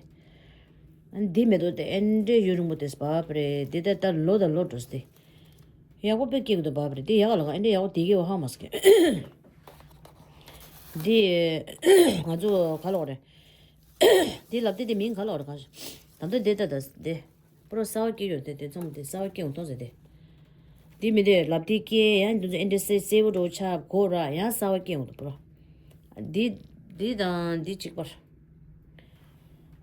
ཨ་འདི་མེ་ཏོག་དེ་ཨེ་འདྲའི་ཡུན་རིང་པོ་དེ་བབས་རེད། འདི་ད་ལྟ་ལོ་དང་ལོ་འགྲོ་སྟེ། ཡག་པོ་དཔེ་སྐྱེ་གི་འདུག་བབས་རེད། དེ་ཡག་ལ་ག་ཨེ་འདྲའི་ཡག་པོ་དེ་སྐྱེ་བ་ཧ་མ་སི་ཀེ། འདི་ང་ཚོ་ག་ལོག་རེད། འདི་ལབ་དེ་དེ་མིང་ག་ལོག་རེད་ག་ད་ལྟ་འདི་ད་ད་དེ། པུ་ར་གསར་པ་སྐྱེས་ཡོད་དེ། དེ་ཚོ་མོ་དེ་གསར་པ་སྐྱེས་འོང་མཐོང་ཟེར་དེ། འདི་མི་དེ་ལབ་དེ་སྐྱེས་ཡང་འདི་ཚོ་ཨེ་འདྲ་སེ་སེ་བོ་འགྲོ་ཆགས་གོ་ར་ཡང་གསར་པ་སྐྱེས་འོང་འདུག་པུ་ར། འདི་འདི་དང་འདི་གཅིག་པར།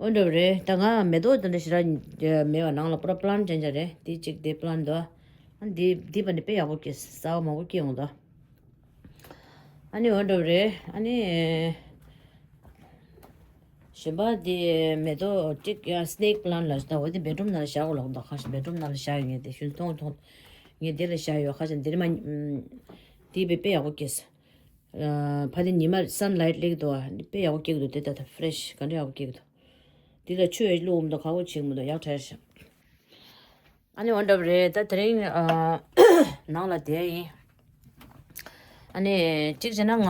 འོ་འདྲ་བ་རེད། ད་ང་མེ་ཏོག་དེ་འདྲ་ཞེ་དྲག་མེད་པ་ནང་ལ་པུ་ར་པ་ལན་ཅན་ཅན་རེད། དེ་གཅིག་དེ་པ་ལན་འདུག་ཨ་འདི་འདི་པ་ནི་དཔེ་ཡག་པོ་སྐྱེས། གསར་པ་མང་པོ་སྐྱེས་འོང་འདུག་ཨ་ནི་འོ་འདྲ་བ་རེད། ཨ་ནི་གཞན་པ་དེ་མེ་ཏོག་གཅིག་ཡང་སི་ནེག་པ་ལན་ལ་ད་འོ་དེ་བེད་རུམ་ནང་ལ་བཞག་དགོས་ལབ་འདུག་ཁ་ཤས་བེད་རུམ་ནང་ལ་བཞག་ཡོད། ངས་དེ་ཤུན་མཐོང་མཐོང་། ངས་དེ་ལ་བཞག་ཡོད། ཁ་ཤས་འདིར་མ་དེ་དཔེ་དཔེ་ཡག་པོ་སྐྱེས། ཕ་དེ་ཉི་མ་སན་ལའིཊ་སླེབས་འདུག་དཔེ་ཡག་པོ་སྐྱེ་གི་འདུག་དེ་ད་ད་ཕ་རེ་ཤི་ག་འདྲ་ཡག་པོ་སྐྱེ་གི་འདུག་དེ་ལ་ཆུ་ཡང་བླུགས་མི་འདུག་ཁག་པོ་བྱེད་མི་འདུག་ཡག་དྲག་ཤག་ཨ་ནི་འོ་འདྲ་བ་རེད། ད་དེ་རིང་ཨ་ནང་ལ་བསྡད་ཡིན། ཨ་ནི་གཅིག་བྱས་ན་ང་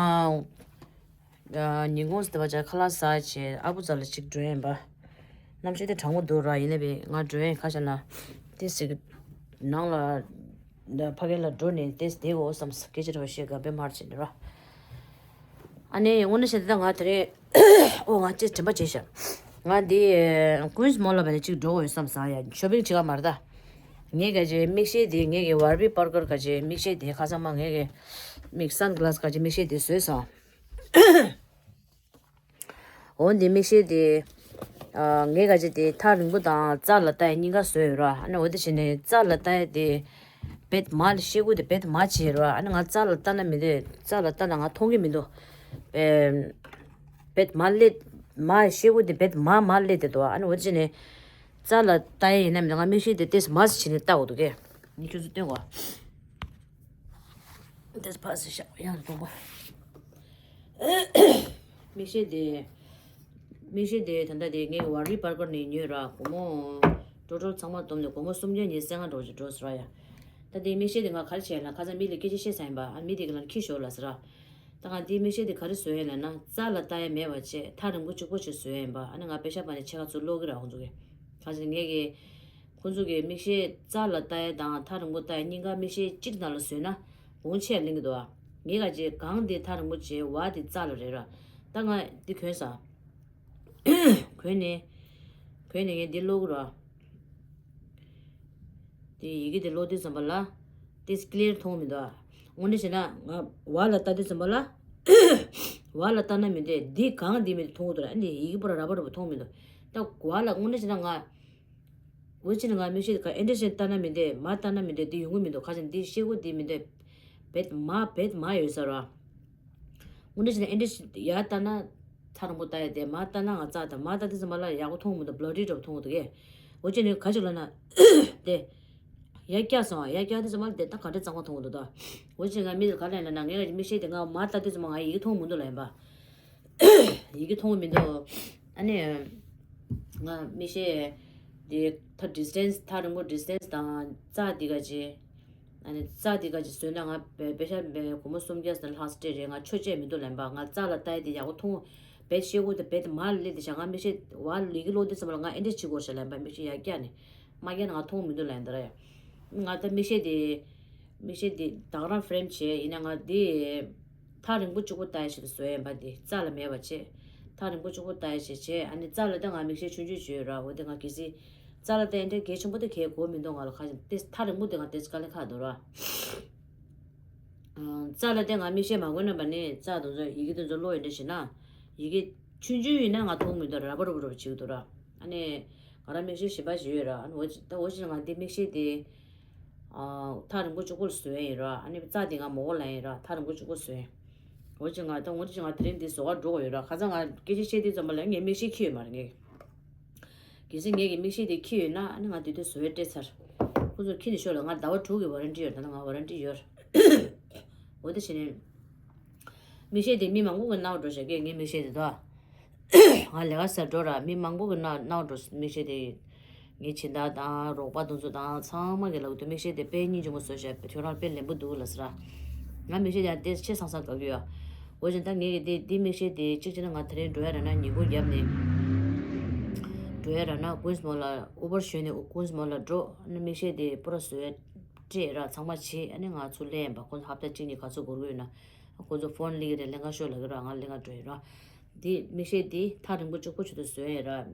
ཨ་ཉིན་གུང་དེ་བ་ཅག་ཁ་ལག་ཟ་བྱས་ཨ་ཁུ་རྩ་ལ་གཅིག་འགྲོ་ཡིན་པ། གནམ་གཤིས་དེ་གྲང་མོ་འདུག་ར། ཡིན་ནའི་ང་འགྲོ་ཡིན། ཁ་ཤས་ན་དེ་ཟིག་ནང་ལ་ཕ་གི་ལ་འགྲོ་ནས་དེ་བསྡད་དགོས་བསམ། སྐད་ཆ་དྲི་བ་བཤད་ག་དཔེ་མར་བྱས་འདི་ར། ཨ་ནི་དངོས་གནས་བཤད་ན་ད་ང་དེ་རིང་ཨོ་ང་ཅིག་དྲན་པ་བརྗེད་ཤག་ང་འདི་ཀུན་སི་མོལ་ལ་བས་ནས་ཅིག་འགྲོ་དགོས་ཡོད་བསམ་ས། ཡ་ཤོ་པིང་བྱེད་ག་མ་རེད་ད། ངས་ག་ཅེ་མིག་ཤེལ་དེ་ངས་གི་ཝར་བི་པར་ཀར་ག་ཅེ་མིག་ཤེལ་དེ་ཁ་སང་མ་ངས་གི་མིག་སན་ག་ལ་སི་ག་ཅེ་མིག་ཤེལ་དེ་བཟོས་སོང་། འོ་འདི་མིག་ཤེལ་དེ། ཨ་ངས་ག་ཅེ་དེ་ཐག་རིང་པོ་དང་རྩ་ལ་ལྟ་ཡ་གཉིས་ཀ་བཟོས་ཡོད་ར། ཨ་ནི་འོ་དེ་བྱས་ནས་རྩ་ལ་ལྟ་ཡ་དེ། བེད་མ་ལ་ཤེལ་སྒོ་དེ་བེད་མ་བྱས་ར། ཨ་ནི་ང་རྩ་ལ་ལྟ་ན་མི་འདོད། རྩ་ལ་ལྟ་ན་ང་མཐོང་གི་མི་འདུག་ཨེ། བེད་མ་ལེ། མ་ཤེལ་སྒོ་དེ་བེད་མ་མ་ལེ་དེ་འདུག་ཨ་ནི་འོ་དེ་བྱས་ནས། རྩ་ལ་ལྟ་ཡ་ཡིན་ན་མི་འདུག་ང་མིག་ཤེལ་དེ་ཏེས་མ་ཟི་བྱས་ནས་ལྟ་དགོས་འདུག་གས། ནི་ཁྱོད་ཚོ་སྟོན་གོ། དེ་ཕར་ཞིག་བཞག་ཡང་གཏོང་པ། མིག་ཤེལ་དེ། མིག་ཤེལ་དེ་ད་ལྟ་དེ་ངས་ཝར་བི་པར་ཀར་ནས་ཉོས་ར། སྒོར་མོ། ཊོ་ཊལ་ཚང་མ་བསྡོམས་ནས་སྒོར་མོ་སུམ་བརྒྱ་ཉི་ཤུ་རྩ་ལྔ་འགྲོ་ཅིག་འགྲོ་ཟེར་ར་ཡ། ད་དེ་མིག་ཤེལ་དེ་ང་ག་རེ་བྱས་ལ་ཁ་སང་མི་ལ་སྐད་ཆ་བཤད་ས་ཡིན་པ། ཨ་མི་དེ་ག་ལ་འཁྱེར་ཤོག་ལ་ཟེར་ར། ད་ང་དེའི་མིག་ཤེལ་དེ་ག་རེ་བཟོས་ཡིན་ལབ་ན་རྩ་ལ་ལྟ་ཡ་མེད་པ་བྱས་ཐག་རིང་པོ་གཅིག་པོ་ཅིག་བཟོས་ཡིན་པ། ཨ་ནི་ང་པེ་ཤ་པ་ནས་ཕྱེད་ཀ་ཚུར་སློག་གི་ར་ཁོང་ཚོ་གི། ག་ཟེར་ངས་གི། ཁོང་ཚོ་གི་མིག་ཤེལ་རྩ་ལ་ལྟ་ཡ་དང་ཐག་རིང་པོ་ལྟ་ཡ་གཉིས་ཀ་མིག་ཤེལ་གཅིག་ནང་ལ་བཟོས་ན་འོང་ཆེ་ལེན་གི་འདུག་ཨ། ངས་ག་ཅེ་གང་དེ་ཐག་རིང་པོ་བྱས་བ་དེ་རྩ་ལ་རེད་ར། ད་ང་འདི་གོན་ས། གོན་ནས། གོན་ནས་ངས་འདི་ཀློག་གི་ར། དེ་ཡི་གེ་དེ་ཀློག་དུས་ཙམ་པ་ལ། དེ་ཀི་ལི་ཡར་མཐོང་མི་འདུག་ཨ། དངོས་གནས་བྱས་ན་ང་བ་ལ་ལྟ་དུས་ཙམ་པ་ལ། བ་ལ་ལྟ་ན་མི་འདུག་འདི་གང་འདི་མི་མཐོང་གི་འདུག་ར། ཨ་ནི་ཡི་གེ་པོ་ར་ར་བ་ར་བ་མཐོང་མི་འདུག་ད་བ་ལ་དངོས་གནས་བྱས་ན་ང་། འོ་ཅི་ནི་ང་མིག་ཤེལ་ག་ཨེ་འདྲ་ཞིག་ལྟ་ན་མི་འདོད་མ་ལྟ་ན་མི་འདོད་འདི་ཡོང་གི་མི་འདུག་ཁ་ཅིག་འདི་ཤེལ་སྒོ་འདི་མི་འདོད། བེད་མ་བེད་མ་ཡོད་ས་ར། དངོས་གནས་བྱས་ན་ཨེ་འདྲ་ཞིག་ཡར་ལྟ་ན་ཐག་རིང་པོ་ལྟ་ཡ་དེ་མར་ལྟ་ན་ང་རྩ་དང་མར་ལྟ་དུས་ཙམ་པ་ལ་ཡག་པོ་མཐོང་མི་འདུག་བློ་རི་འདྲ་པོ་མཐོང་གི་འདུག་གས། འོ་ཅི་ནི་ག་ཅིག་ལབ་ན། དེ། ཡར་བཀྱག་སོང་ཡར་བཀྱག་དུས་ཙམ་པ་ལ་དེ་ད་ག་འདྲ་གཙང་མ་མཐོང་གི་འདུག་ད། འོ་ཅི་ང་མི་ག་ལ་ཡིན་ལབ་ན་ངས་མིག་ཤེལ་དེ་ང་མར་ལྟ་དུས་ཙམ་པ་ང་ཡི་གེ་མཐོང་མི་འདུག་ལབ་ཡིན་པ། ཡི་གེ་མཐོང་གི་མི་འདུག་ཨ་ནི། ང་མིག་ཤེལ་འདི་ད་ཌི་སི་ཊེན་སི་ཐག་རིང་པོ་ཌི་སི་ཊེན་སི་དང་རྩ་འདི་ག་ཅི། ཨ་ནི་རྩ་འདི་ག་ཅི་བཟོས་ན་ང་པེ་པེ་ཤ་པེ་སྒོར་མོ་སུམ་བརྒྱ་ཙམ་ལྷག་སྤྲད་རེད། ང་ཆོས་བྱེད་མི་འདུག་ལབ་པ། ང་རྩ་ལ་ལྟ་ཡ་དེ་ཡག་པོ་མཐོང་། བེད་ཤེལ་སྒོ་དེ་བེད་མར་སླེབས་དེ་བྱ་ང་མིག་ཤེལ་བ་ཡི་གེ་ཀློག་དུས་ཙམ་པ་ལ་ང་ཨེ་འདྲས་བྱེད་དགོས་ཤག་ལབ་པ། མིག་ཤེལ་ཡར་བཀྱག་ནས་མར་བཀྱག་ན་ང་མཐོང་མི་འདུག་ལབ་ཡིན་ད་ར་ཡ། ང་ད་མིག་ཤེལ་དེ། མིག་ཤེལ་འདི་ད་ག་རང་ཕེ་རེམ་བྱས་ཡིན་ན་ང་འདི། ཐག་རིང་པོ་གཅིག་པོ་ལྟ་ཡ་ཞིག་ཏུ་བཟོ་ཡ་ཡིན་པ་འདི་རྩ་ལ་མེད་པ་བྱས། ཐག་རིང་པོ་གཅིག་པོ་ལྟ་ཡ་ཞིག་བྱས། ཨ་ནི་རྩ་ལ་ད་ང་མིག་ཤེལ་ཆུང་ཆུང་ཅིག་ཡོད་ར། འོ་དེ་ང་གལ་སྲིད་རྩ་ལ་ད་ཨེ་འདྲ་གལ་ཆེན་པོ་དེ་གལ་དགོས་མི་འདུག་ང་ལ་ཁ་ཅིག་དེ་ཐག་རིང་པོ་དེ་ང་དེ་ཚོ་དཀའ་ལས་ཁག་འདུག་ར། རྩ་ལ་ད་ང་མིག་ཤེལ་མ་གོན་ན་པ་ནི་རྩ་དེ་ཚོ་ཡི་གེ་དེ་ཚོ་ཀློག་ཡོད་འདྲ་ཞིག་ན། ཡི་གེ་ཆུང་ཆུང་ཡིན་ན་ང་མཐོང་མི་འདུག་ར་བ་རུབ་རུབ་བྱེད་ཀྱི་འདུག་ར། ཨ་ནི། ང་རང་མིག་ཤེལ་གཞན་པ་ཞིག་ཡོད་ར། ཨ་ནི་འོ་ཅི་ད་འོ་ཅི་ང་འདི་མིག་ཤེལ་དེ། ཨ། ཐག་རིང་པོ་གཅིག་པོ་ལ་བཟོ་ཡ་ཡིན་ར། ཨ་ནི་རྩ་དེ་ང་མོ་གོ་ལ་ཡིན་ར། ཐག་རིང་པོ་གཅིག་པོ་བཟོ་ཡ་ཡིན། འོ་ཅི་ང་ད་འོ་ཅི་ང་དེ་རིང་འདི་བཟོ་ག་འགྲོ་གི་ཡོད་ར། ཁ་སང་ང་སྐད་ཆ་བཤད་དུས་ཙམ་པ་ལ་ངས་མིག་ཤེལ་འཁྱེར་ཡོད་མ་རེད་ངས། གལ་སྲིད་ངས་ཀྱི་མིག་ཤེལ་དེ་འཁྱེར་ཡོད་ན་ཨ་ནི་ང་དེ་དུས་བཟོ་ཡ་སྤྲད་ཚར། ཁོ་ཚོ་འཁྱེར་ནས་ཤོག་ལ་ང་ཟླ་བ་དྲུག་གི་ཝ་རན་ཊི་ཡོད། ད་ལྟ་ང་ཝ་རན་ཊི་ཡོད། འོ་དེ་བྱས་ནས། མིག་ཤེལ་དེ་མི་མང་པོ་གི་རྣ་བར་འགྲོ་བཞག་གི་ངའི་མིག་ཤེལ་དེ་དོ། ང་ལས་ཀ་ཟེར་འགྲོ་ར་མི་མང་པོ་གི་རྣ་རྣ་བར་འགྲོ་མིག་ཤེལ་དེ། ངའི་སྦྱིན་བདག་དང་རོགས་པ་དེ་ཚོ་དང་ཚང་མ་གི་ལབ་དུས་མིག་ཤེལ་དེ་དཔེ་སྙིང་རྗེ་མོ་བཟོས་ཤག་ཁྱོད་རང་དཔེ་ལེན་པོ་འདུག་ལབ་ཟེར་ར། ང་མིག་ཤེལ་ཡང་དེ་ཆེ་སང་སང་དགའ་གི་ཡོད། འོ་བཞིན་ད་ངས་ཀྱི་དེ་དེ་མིག་ཤེལ་དེ་གཅིག་བྱས་ན་ང་དེ་རིང་འགྲོ་ཡ་ར་ན་ཉིན་གུང་རྒྱབ་ནས། འགྲོ་ཡ་ར་ན་ཀུན་སྨོན་ལ་ཨུ་བར་ཞོན་ནས་ཀུན་སྨོན་ལ་འགྲོ་ཨ་ནི་མིག་ཤེལ་དེ་པུ་ར་བཟོས་སྤྲད་ར་ཚང་མ་བྱེད་ཨ་ནི་ང་ཚོ་ལེན་པ་ཁོ་ཚོ་ཧབ་ཏ་གཅིག་གཉིས་ག་ཚོད་འགོར་གི་ཡོད་ན། ཁོ་ཚོ་ཕོན་ལི་གི་རེད་ལེན་ག་ཤོག་ལབ་གི་ར་ང་ལེན་ག་འགྲོ་ཡི་ར། འདི་མིག་ཤེལ་འདི་ཐག་རིང་པོ་གཅིག་པོ་ཆུ་དུ་བཟོས་ཡི་ར།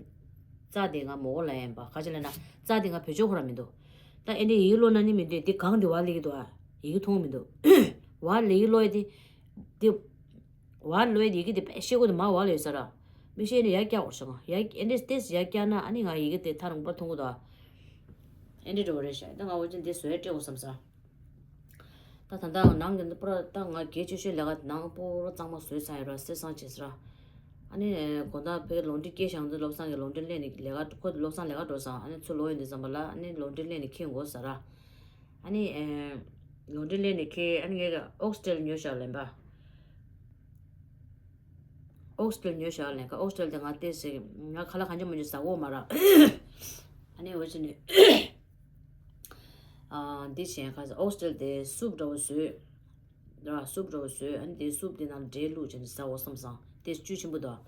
རྩ་འདི་ང་མོ་གོ་ལ་ཡིན་པ་ག་ཅི་ལབ་ན་རྩ་འདི་ང་བེད་སྤྱོད་ཁོ་ར་མི་འདུག་ད་ཨེ་འདྲའི་ཡི་གེ་ཀློག་ན་ནི་མི་འདུག་འདི་གང་འདི་བ་ལི་གི་འདུག་ཨ། ཡི་གེ་མཐོང་མི་འདུག་བ་ལི་གི་ཀློག་ཡི་འདི། འདི། བ་ལོས་ཡི་གེ་དེ་པད་ཤེལ་སྒོ་དེ་མ་བ་ལོས་ས་ར། མིག་ཤེལ་ནི་ཡར་བཀྱག་འོ་ཤོག་ང་ཡ་ཨེ་འདྲས་ཏེས་ཡར་བཀྱག་ན་ཨ་ནི་ང་ཡི་གེ་དེ་ཐག་རིང་པོ་མཐོང་གི་འདུག་ཨེ་འདྲས་འགྲོ་གི་རེད་ཤག་ད་ང་འོ་ཅན་དེ་བཟོས་སྤྲད་འོ་བསམ་ས། ད་ད་ལྟ་ནང་གི་འདི་པུ་ར་ད་ང་སྒེར་བཅུ་ཤོས་ལས་ཀ་ནང་པུ་ར་གཙང་མ་བཟོས་ཚར་ཡོད་ར་སེ་སང་བྱས་ས་ར། ཨ་ནི་དགོང་དག་ཕའི་ལོན་ཊི་སྐྱེལ་བཞག་འདི་བློ་བཟང་གི་ལོན་ཊི་ལེན་ནི་ལས་ཀ་ཁོ་བློ་བཟང་ལས་ཀ་འགྲོ་སང་ཨ་ནི་ཚུར་ལོག་ཡོང་དུས་ཙམ་པ་ལ་ཨ་ནི་ལོན་ཊི་ལེན་ནི་ཁྱེར་འོང་ས་ར། ཨ་ནི། ལོན་ཊི་ལེན་ནས་ཁྱེར་ཨ་ནི་ངས་ཀྱི་ཨོག་སི་ཊེལ་ཉོས་བཞག་ལེན་པ། ཨོག་སི་ཊེལ་ཉོས་བཞག་ལེན་ཀ་ཨོག་སི་ཊེལ་དེ་ང་ཏོག་ཙམ་ང་ཁ་ལག་གང་ཅི་མང་ཅི་ཟ་གོ་མ་ར། ཨ་ནི་འོ་ཅི་ནི། འདི་བྱས་ཁ་ཨོག་སི་ཊེལ་དེ་སུབ་འདྲ་བོ་བཟོས། ར་སུབ་འདྲ་བོ་བཟོས་ཨ་ནི་དེ་སུབ་དེ་ནང་འབྲས་བླུགས་བྱས་ནས་ཟ་འོ་བསམ་སང་དེ་བཅུད་ཆེན་པོ་འདུག་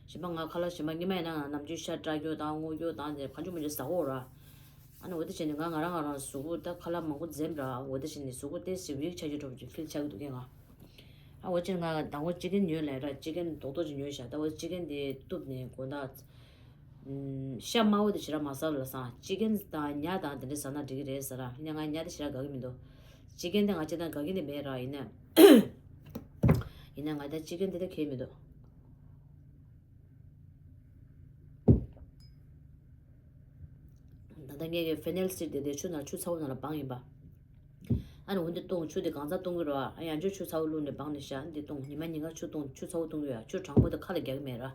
གཞན་པ་ང་ཁ་ལག་གཞན་པ་སྔོན་མ་ཡིན་ན་ང་ནམ་རྒྱུན་ཤ་སྐྲག་རྒྱུ་དང་རྔུལ་རྒྱུ་དང་དེ་གང་བྱུང་མང་བྱུང་ཟ་གོ་ར། ཨ་ནི་འོ་དེ་བྱས་ནས་ང་ང་རང་ང་རང་གཟུགས་པོ་ད་ཁ་ལག་མང་པོ་འཛེམ་ར་འོ་དེ་བྱས་ནས་གཟུགས་པོ་ཏོག་ཙམ་ཝིག་ཆགས་རྒྱུ་འདྲ་བོ་ཅིག་ཕིལ་ཆགས་ཀྱི་འདུག་གས་ང་། ཨ་འོ་ཅིར་ང་དང་པོ་ཅི་ཀན་ཉོས་ལེན་ར་ཅི་ཀན་རྡོག་རྡོག་ཅིག་ཉོས་བཞག་ད་འོ་ཅི་ཀན་དེ་གཏུབ་ནས་དགོང་དག་ཤ་དམར་པོ་དེ་ཞེ་དྲག་མ་ཟ་ལ་སང་ཅི་ཀན་དང་ཉ་དང་དེ་འདྲ་ཟ་ན་འགྲིག་གི་རེད་ཟེར་ར་ཡིན་ན་ང་ཉ་དེ་ཞེ་དྲག་དགའ་གི་མི་འདུག་ཅི་ཀན་དེ་ང་ཅི་དང་དགའ་གི་ནི་མེད་ར་ཡིན་ན། ཡིན་ན་ང་ད་ཅི་ཀན་དེ་ད་ཁེལ་མི་འདུག་ད་ལྟ་ངས་ཀྱི་ཕེ་ནེལ་སིད་དེ་དེ་ཆུ་ནང་ཆུ་ཚ་བོ་ནང་ལ་སྦངས་ཡིན་པ། ཨ་ནི་འོ་འདི་བཏུང་ཆུ་དེ་གང་ཚ་བཏུང་གི་རེད་བ། ཨ་ཡང་ཆུ་ཆུ་ཚ་བོ་བླུགས་ནས་སྦངས་ནས་བཞག་འདི་བཏུང་ཉི་མ་ཉིན་གང་ཆུ་བཏུང་ཆུ་ཚ་བོ་བཏུང་གི་ཡོད། ཆུ་གྲང་པོ་དེ་ཁ་ལ་རྒྱག་གི་མེད་ར།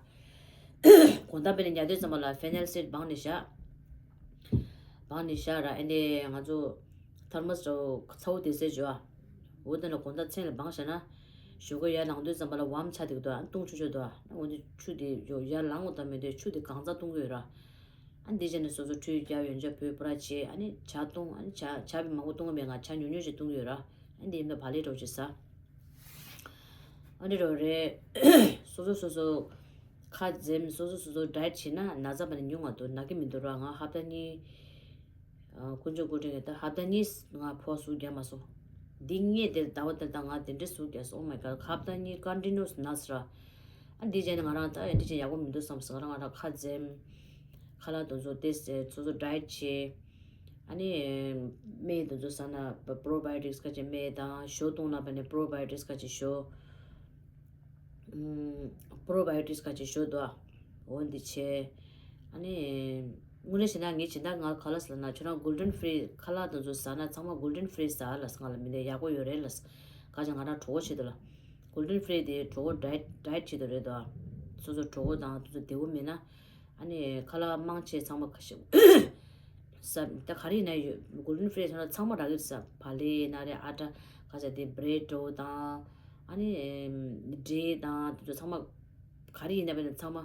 དགོང་དག་དཔེ་ནས་ཉལ་དུས་ཙམ་པ་ལ་ཕེ་ནེལ་སིད་སྦངས་ནས་བཞག་སྦངས་ནས་བཞག་ར་ཨེ་འདྲས་ང་ཚོ་ཐར་མོ་སི་འདྲ་བོ་ཚ་བོ་དེ་ཟེར་བྱོས་ཨ། འོ་དེ་ནས་དགོང་དག་མཚན་ལ་སྦངས་བཞག་ན། ཞོགས་ཀས་ཡར་ལངས་དུས་ཙམ་པ་ལ་ཝམ་ཆ་དེ་གི་འདུག་ཨ་བཏུང་ཆོག་ཆོག་འདུག་ཨ། འོ་དེ་ཆུ་དེ་ཡོ་ཡར་ལངས་འོ་ད་མི་འདོད་ཆུ་དེ་གང་ཚ་བཏུང་གི་ཡོད་ར། ཨ་འདི་བྱས་ནས་སོ་སོ་ཁྲུས་རྒྱབ་ཡོན་ཆབ་ཕུལ་པུ་ར་བྱས་ཨ་ནི་ཇ་བཏུང་ཨ་ནི་ཇ་ཇ་བི་མང་པོ་བཏུང་གི་མེད་ང་ཇ་ཉུང་ཉུང་ཞིག་བཏུང་གི་ཡོད་ར། ཨ་འདི་ཡིན་ན་བག་ལེབ་འདྲ་བོ་ཅིག་ཟ། ཨ་འདི་འདྲ་བོ་རེད། སོ་སོ་སོ་སོ་ཁ་འཛེམ་སོ་སོ་སོ་སོ་ཌ་ཡེ་ཊི་བྱས་ན་ན་ཚ་བ་ནི་ཉུང་བ་འདུག་ན་གི་མི་འདུག་ར། ང་ཧབ་ཏ་གཉིས། ཨ་དཀོན་མཆོག་སྐུ་དྲིན་གྱིས་ད་ཧབ་ཏ་གཉིས་ང་ཕོ་སུ་རྒྱབ་མ་སོང་། འདི་ངས་དེར་ཟླ་བ་དེར་ད་ང་དེ་འདྲས་ཟུག་རྒྱག་སོང་། Oh my god, ཁབ་ད་གཉིས་ཀ་འདྲི་ནོ་ན་སི་ར། ཨ་འདི་བྱས་ནས་ང་རང་ད་ཨེ་འདྲི་བྱས་ཡག་པོ་མི་འདུག་བསམ་སོང་། ང་རང་ང་རང་ཁ་འཛེམ། ཁ་ལག་དེ་ཚོ་ཏེ་སོ་སོ་ཌའེ་ཊི་བྱས། ཨ་ནི་སྨན་དེ་ཚོ་ཟ་ན་པོ་རོ་བའི་ཡོ་ཊིག་སི་ཁ་ཅིག་སྨན་དང་ཞོ་བཏུང་ན་པ་ནས་པོ་རོ་བའི་ཡོ་ཊིག་སི་ཁ་ཅིག་ཞོ། པོ་རོ་བའི་ཡོ་ཊིག་སི་ཁ་ཅིག་ཞོ་དོ། འོ་འདི་བྱས། ཨ་ནི། དངོས་གནས་བྱས་ན་ངས་སྦྱིན་བདག་ང་ག་ལ་ཟེར་ན་ཁྱོད་རང་གུལ་ཊན་ཕི་རི་ཁ་ལག་དེ་ཚོ་ཟ་ན་ཚང་མ་གུལ་ཊན་ཕི་རི་ཟ་ལ་ཟེར། ང་ལ་མི་འདི་ཡག་པོ་ཡོད་རེད་ལ་ཟེར། ག་ཅིག་ང་རང་གྲོད་ཁོག་བྱེད་དོ་ལ། གུལ་ཊན་ཕི་རི་དེ་གྲོད་ཁོག་ཌའེ་ཊི་ཌའེ་ཊི་བྱེད་དོ་རེད་དོ། སོ་སོ་གྲོད་ཁོག་དང་དེ་ཚོ་བདེ་པོ་མེད་ན། ཨ་ནི་ཁ་ལག་མང་ཆེ་ཚང་མ་ཁ་ཤས་ཟ། ད་ག་རེ་ཡིན་ན་ཡོད་གུལ་ཊན་ཕི་རི་ཚང་མ་ཚང་མ་རག་གི་ཟ། བག་ལེབ་ཡིན་ན་རེད། ཨ་ཊ་ག་ཟ་དེ་བྷི་རེཌ་འདྲ་བོ་དང་། ཨ་ནི་འབྲས་དང་དེ་ཚོ་ཚང་མ། ག་རེ་ཡིན་ན་བས་ན་ཚང་མ་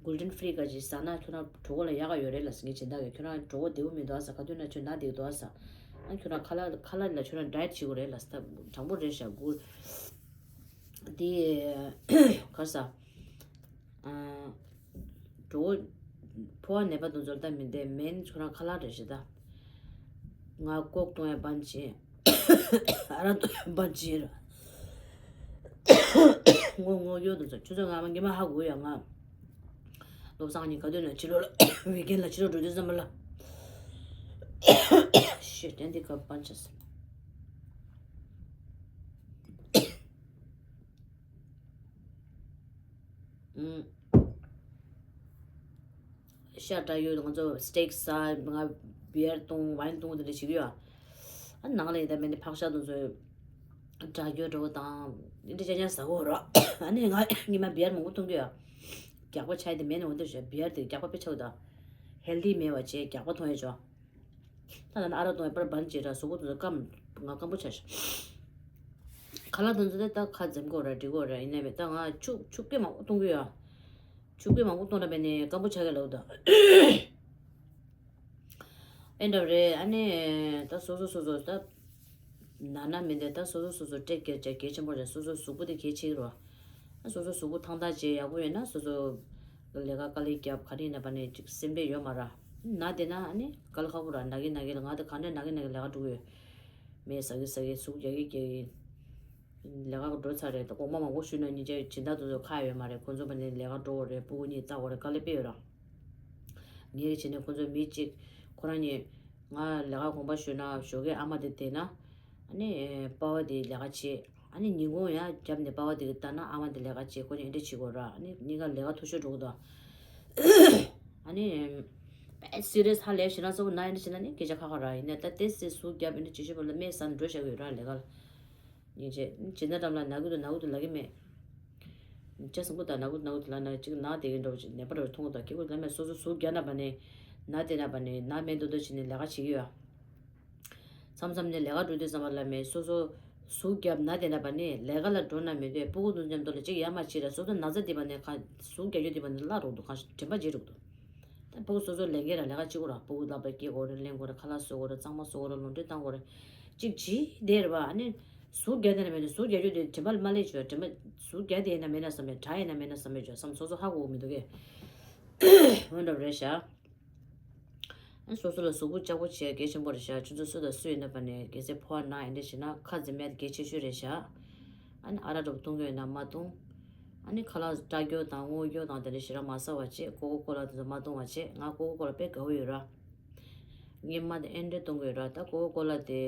གུལ་ཊན་ཕི་རི་ག་ཅིག་ཟ་ན་ཁྱོད་རང་གྲོད་ཁོག་ལ་ཡག་ག་ཡོད་རེད་ལ་ཟེར། ངས་སྦྱིན་བདག་གིས་ཁྱོད་རང་གྲོད་ཁོག་བདེ་པོ་མི་འདུག་ཨ་ཟ། ག་དུས་ན་ཁྱོད་ན་བསྡད་འདུག་ཨ་ཟ། ཨ་ཁྱོད་རང་ཁ་ལག་ཁ་ལག་ལ་ཁྱོད་རང་ཌའེ་ཊི་བྱེད་དགོས་རེད་ལ་ཟ། ད་དྲང་པོ་རེད་ཤག་གུ། དེ་ག་ཟ། ཨ། གྲོད་ཁོག་ཕོ་བ་ནད་པ་དེ་ཚོར་ད་མི་འདེད་མེན་ཁྱོད་རང་ཁ་ལག་རེད་ཤག་ད། ང་ལྐོག་གཏོང་ཡ་བན་ཅིན། ཨ་ར་གཏོང་ཡ་བན་ཅིན་ར། ངོ་ངོ་ཡོད་དུ་ཚོ་ཆུ་ཚོད་ང་མ་ཉི་མ་ཧ་གོ་ཡ། ང་བློ་བཟང་གཉིས་ག་དུས་ན་ཕྱི་ལོགས་ལ་ཝི་ཀེན་ལ་ཕྱི་ལོགས་འགྲོ་དུས་ཙམ་པ་ལ། ཤེས་དྲན་འདི་ག་བན་ཅིན། ཤ་འདྲ་ཡོད། ང་ཚོ་སི་ཊེག་ཟ། ང་བི་ཡར་བཏུང་ཝའིན་བཏུང་དེ་འདྲ་བྱེད་ཀྱི་ཡོད། ཨ་ནང་ལ་ཡིན་ད་མེད་ནི་ཕག་ཤ་དེ་ཚོ་འདྲ་རྒྱུ་འདྲ་བོ་དང་འདི་འདྲ་ཅན་ཅན་ཟ་གོ་ར། ཨ་ནི་ང་ཉི་མ་བི་ཡར་མང་པོ་བཏུང་གི་ཡོད། རྒྱགས་པ་ཆགས་དེ་མེད་ནི་འོ་འདི་བྱས་བི་ཡར་དེ་རྒྱགས་པ་དཔེ་ཆགས་འདུག་ཧེལ་དི་མེད་པ་བྱས་རྒྱགས་པ་འཐུང་ཡ་ཆོག་ད་ལྟ་ཨ་རག་འཐུང་ཡ་པར་བན་ཅིན་ར་གཟུགས་པོ་དེ་ཚོ་སྐམ། ང་སྐམ་པོ་ཆགས་ཤག་ཁ་ལག་དེ་ཚོ་ད་ཁ་འཛེམ་དགོས་ར་འགྲིག་གོ་ར། ཡིན་ནའི་མེད་ད་ང་ཆུ་ཆུ་སྐད་མང་པོ་གཏོང་གི་ཡོད། ཆུ་སྐད་མང་པོ་གཏོང་ར་བས་ནས་སྐམ་པོ་ཆགས་ཀྱི་ལབ་ད། ཨེ་འདྲ་རེད། ཨ་ནི་ད་སོ་སོ་སོ་སོ་ད་ན་ན་མི་འདི་ད་སོ་སོ་སོ་སོ་སྤྲད་སྐད་ཆ་གལ་ཆེན་པོ་རེད། སོ་སོ་གཟུགས་པོ་དེ་གལ་ཆེ་གི་རོ། ཨ་སོ་སོ་གཟུགས་པོ་ཐང་ཐང་བྱས་ཡག་པོ་ཡོད་ན་སོ་སོ་ལས་ཀ་དཀའ་ལས་རྒྱབ་ག་རེ་ཡིན་ན་བ་ནས་ཅིག་སེམས་པས་ཡོད་མ་ར། ན་བསྡད་ན་ཨ་ནི་དཀའ་ལས་ཁག་པོ་ར། ན་གི་ན་གི་ལ་ང་ད་ག་འདྲ་ན་གི་ན་གི་ལས་ཀ་འགྲོ་གི་ཡོད། མེད་ཟ་གི་ཟ་གི་ཟུག་རྒྱག་གི་རྒྱག་གི། ལས་ཀ་འགྲོ་ཚར་རེད། ད་གོང་མ་མང་པོ་ཞུས་ན་སྙིང་རྗེ་སྦྱིན་བདག་དེ་ཚོ་ཁག་ཡོད་མ་རེད། ཁོང་ཚོ་བ་ནས་ལས་ཀ་འགྲོ་དགོས་རེད། སྤུ་གུ་གཉིས་བལྟ་དགོས་རེད། དཀའ་ལས་དཔེ་ཡོད་ར། ངའི་བྱས་ནས་ཁོང་ཚོ་མི་གཅིག་ཁོ་རང་གཉིས་ང་ལས་ཀ་གོང་པ་ཞུས་ན་ཞོགས་ཀས་ཨ་མ་དེ་བསྡད་ན་ཨ་ནི་པ་ཕ་དེ་ལས་ཀ་བྱེད། ཨ་ནི་ཉིན་གུང་ཡང་རྒྱབ་ནས་པ་ཕ་དེ་གི་ལྟ་ན་ཨ་མ་དེ་ལས་ཀ་བྱེད། ཁོ་གཉིས་ཨེ་འདྲ་བྱེད་དགོས་ར། ཨ་ནི་གཉིས་ཀ་ལས་ཀ་མཐོ་ཤོས་འགྲོ་གི་འདུག་ཨ་ནི་དཔེ་སི་རི་ཡས་ཧ་ལས་ཞེ་དྲག་ཚ་པོ་ན་ཨེ་འདྲ་བྱེད་ན་ནི་སྐད་ཆ་ཁག་ཁག་ར། ཡིན་ནའི་ད་ཏོག་ཙམ་ཟུག་རྒྱབ་ཨེ་འདྲ་བྱེད་ཤོད་པ་ལ་སྨན་ཟ་ནས་འགྲོ་བཞག་གི་ཡོད་ར་ལས་ཀ་ལ། སྙིང་རྗེ། སྦྱིན་བདག་འགྲམ་ལ་ན་གི་འདུག་ན་གི་འདུག་ལབ་ཀྱི་མེད། ཅ་སང་པོ་དང་ན་གི་འདུག་ན་གི་འདུག་ལབ་ན་ཅིག་ན་བསྡད་ཀྱི་འདྲ་བོ་ཅིག་ནད་པ་འདྲ་བོ་མཐོང་གི་འདུག་ཁྱེད་ཁོ་ལབ་མེད། སོ་སོ་ཟུག་རྒྱག་ན་བ་ནས་ན་བསྡད་ན་བ་ནས་ན་མེད་འདུག་འདུག་བྱས་ནས་ལས་ཀ་བྱེད་ཀྱི་ཡོད། མཚམས་མཚམས་ནས་ལས་ཀ་འགྲོ་དུས་ཙམ་པ་ལབ་མེད། སོ་སོ་ཟུག་རྒྱབ་ན་བསྡད་ན་བ་ནས་ལས་ཀ་ལ་འགྲོ་ན་མེད་པས་སྤུ་གུ་དེ་མཉམ་དུ་ལ་ཅིག་ཡར་མར་བྱེད་ར། སོ་སོ་ན་ཚ་དེ་བ་ནས་ག་ཟུག་རྒྱག་རྒྱུ་དེ་བ་ནས་བརླག་འགྲོ་འདུག་ག་དྲན་པ་བརྗེད་འགྲོ་འདུག་ད་ཕྲུ་གུ་སོ་སོ་ལས་འགན་ར་ལས་ཀ་བྱེད་དགོས་ར། ཕྲུ་གུ་ལག་པར་སྐྱེལ་དགོས་རེད། ལེན་དགོས་རེད། ཁ་ལག་བཟོ་དགོས་རེད། གཙང་མ་བཟོ་དགོས་རེད། ལུང་འདྲེན་བཏང་དགོས་རེད། གཅིག་བྱས་བསྡད་རེད་པ། ཨ་ནི་ཟུག་རྒྱག་བསྡད་ན་མེད་ན་ཟུག་རྒྱག་རྒྱུ་དེ་དྲན་པ་མ་སླེབས་བྱོས། དྲན་པ་ཟུག་རྒྱག་བསྡད་ཡིན་ན་མེད་ན་བསམ་པའི་དྲག་ཡིན་ན་མེད་ན་བསམ་པའི་བྱོས་བསམ། སོ་སོ་ཧ་གོ་གི་མི་འདུག་གས། འོ་འདྲ་རེད་ཤག་ཨ་ནི་སོ་སོ་ལ་གཟུགས་པོ་ལྕགས་པོ་བྱེད་ཡ་གལ་ཆེན་པོ་རེད་ཤག་ཆུ་ཚོད་སུ་དང་སུ་ཡིན་ན་བ་ནས་གལ་སྲིད་ཕོ་བ་ན་ཡིན་འདྲ་བྱས་ན་ཁ་འཛེམ་ཡ་དེ་གལ་ཆེ་ཤོས་རེད་ཤག་ཨ་ནི་ཨ་རག་འདྲ་པོ་བཏུང་གི་ཡོད་ན་མ་བཏུང་། ཨ་ནི་ཁ་ལག་ཏྲ་སྐྱོ་དང་སྔོ་སྐྱོ་དང་དེ་འདྲ་ཞེ་དྲག་མ་ཟ་བ་བྱེད། ཀོ་ཀོ་ཀོ་ལ་དེ་ཚོ་མ་བཏུང་བ་བྱེད། ང་ཀོ་ཀོ་ཀོ་ལ་དཔེ་དགའ་པོ་ཡོད་ར། ངའི་མ་དེ་ཨེ་འདྲ་བཏུང་གི་ཡོད་ར། ད་ཀོ་ཀོ་ཀོ་ལ་དེ་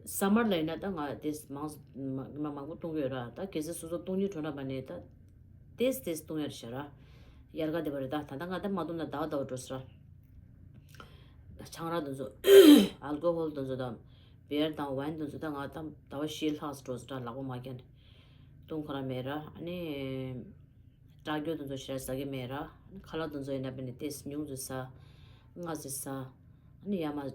སམ་མར་ལ་ཡིན་ན་ད་ང་དེ་མང་མ་མང་པོ་བཏུང་གི་ཡོད་ར། ད་གལ་སྲིད་སོ་སོ་བཏུང་སྙིང་བྲོ་ན་བ་ནས་ད་ཏེས་ཏེས་བཏུང་ཡ་རེད་ཤག་ར། དབྱར་ཁ་དེ་བ་རེད། ད་ད་ལྟ་ང་ད་མ་བཏུང་ན་ཟླ་བ་ཟླ་བ་འགྲོ་ས་ར། ཆང་རག་དེ་ཚོ་ཨལ་ཀོ་ཧོལ་དེ་ཚོ་དང་བི་ཡར་དང་ཝའིན་དེ་ཚོ་ད་ང་ད་ཟླ་བ་བཞི་ལྷག་འགྲོ་ས་ར། ལག་པ་མ་བཀྱག་ནས་བཏུང་ཁོ་རང་མེད་ར། ཨ་ནི་ཏྲ་སྐྱོ་དེ་ཚོ་ཞེ་དྲག་ཟ་གི་མེད་ར། ཨ་ནི་ཁ་ལག་དེ་ཚོ་ཡིན་ན་བ་ནས་ཏེས་ཉུང་ཙམ་ཟ། སྔ་ཙམ་ཟ། ཨ་ནི་ཡར་མར་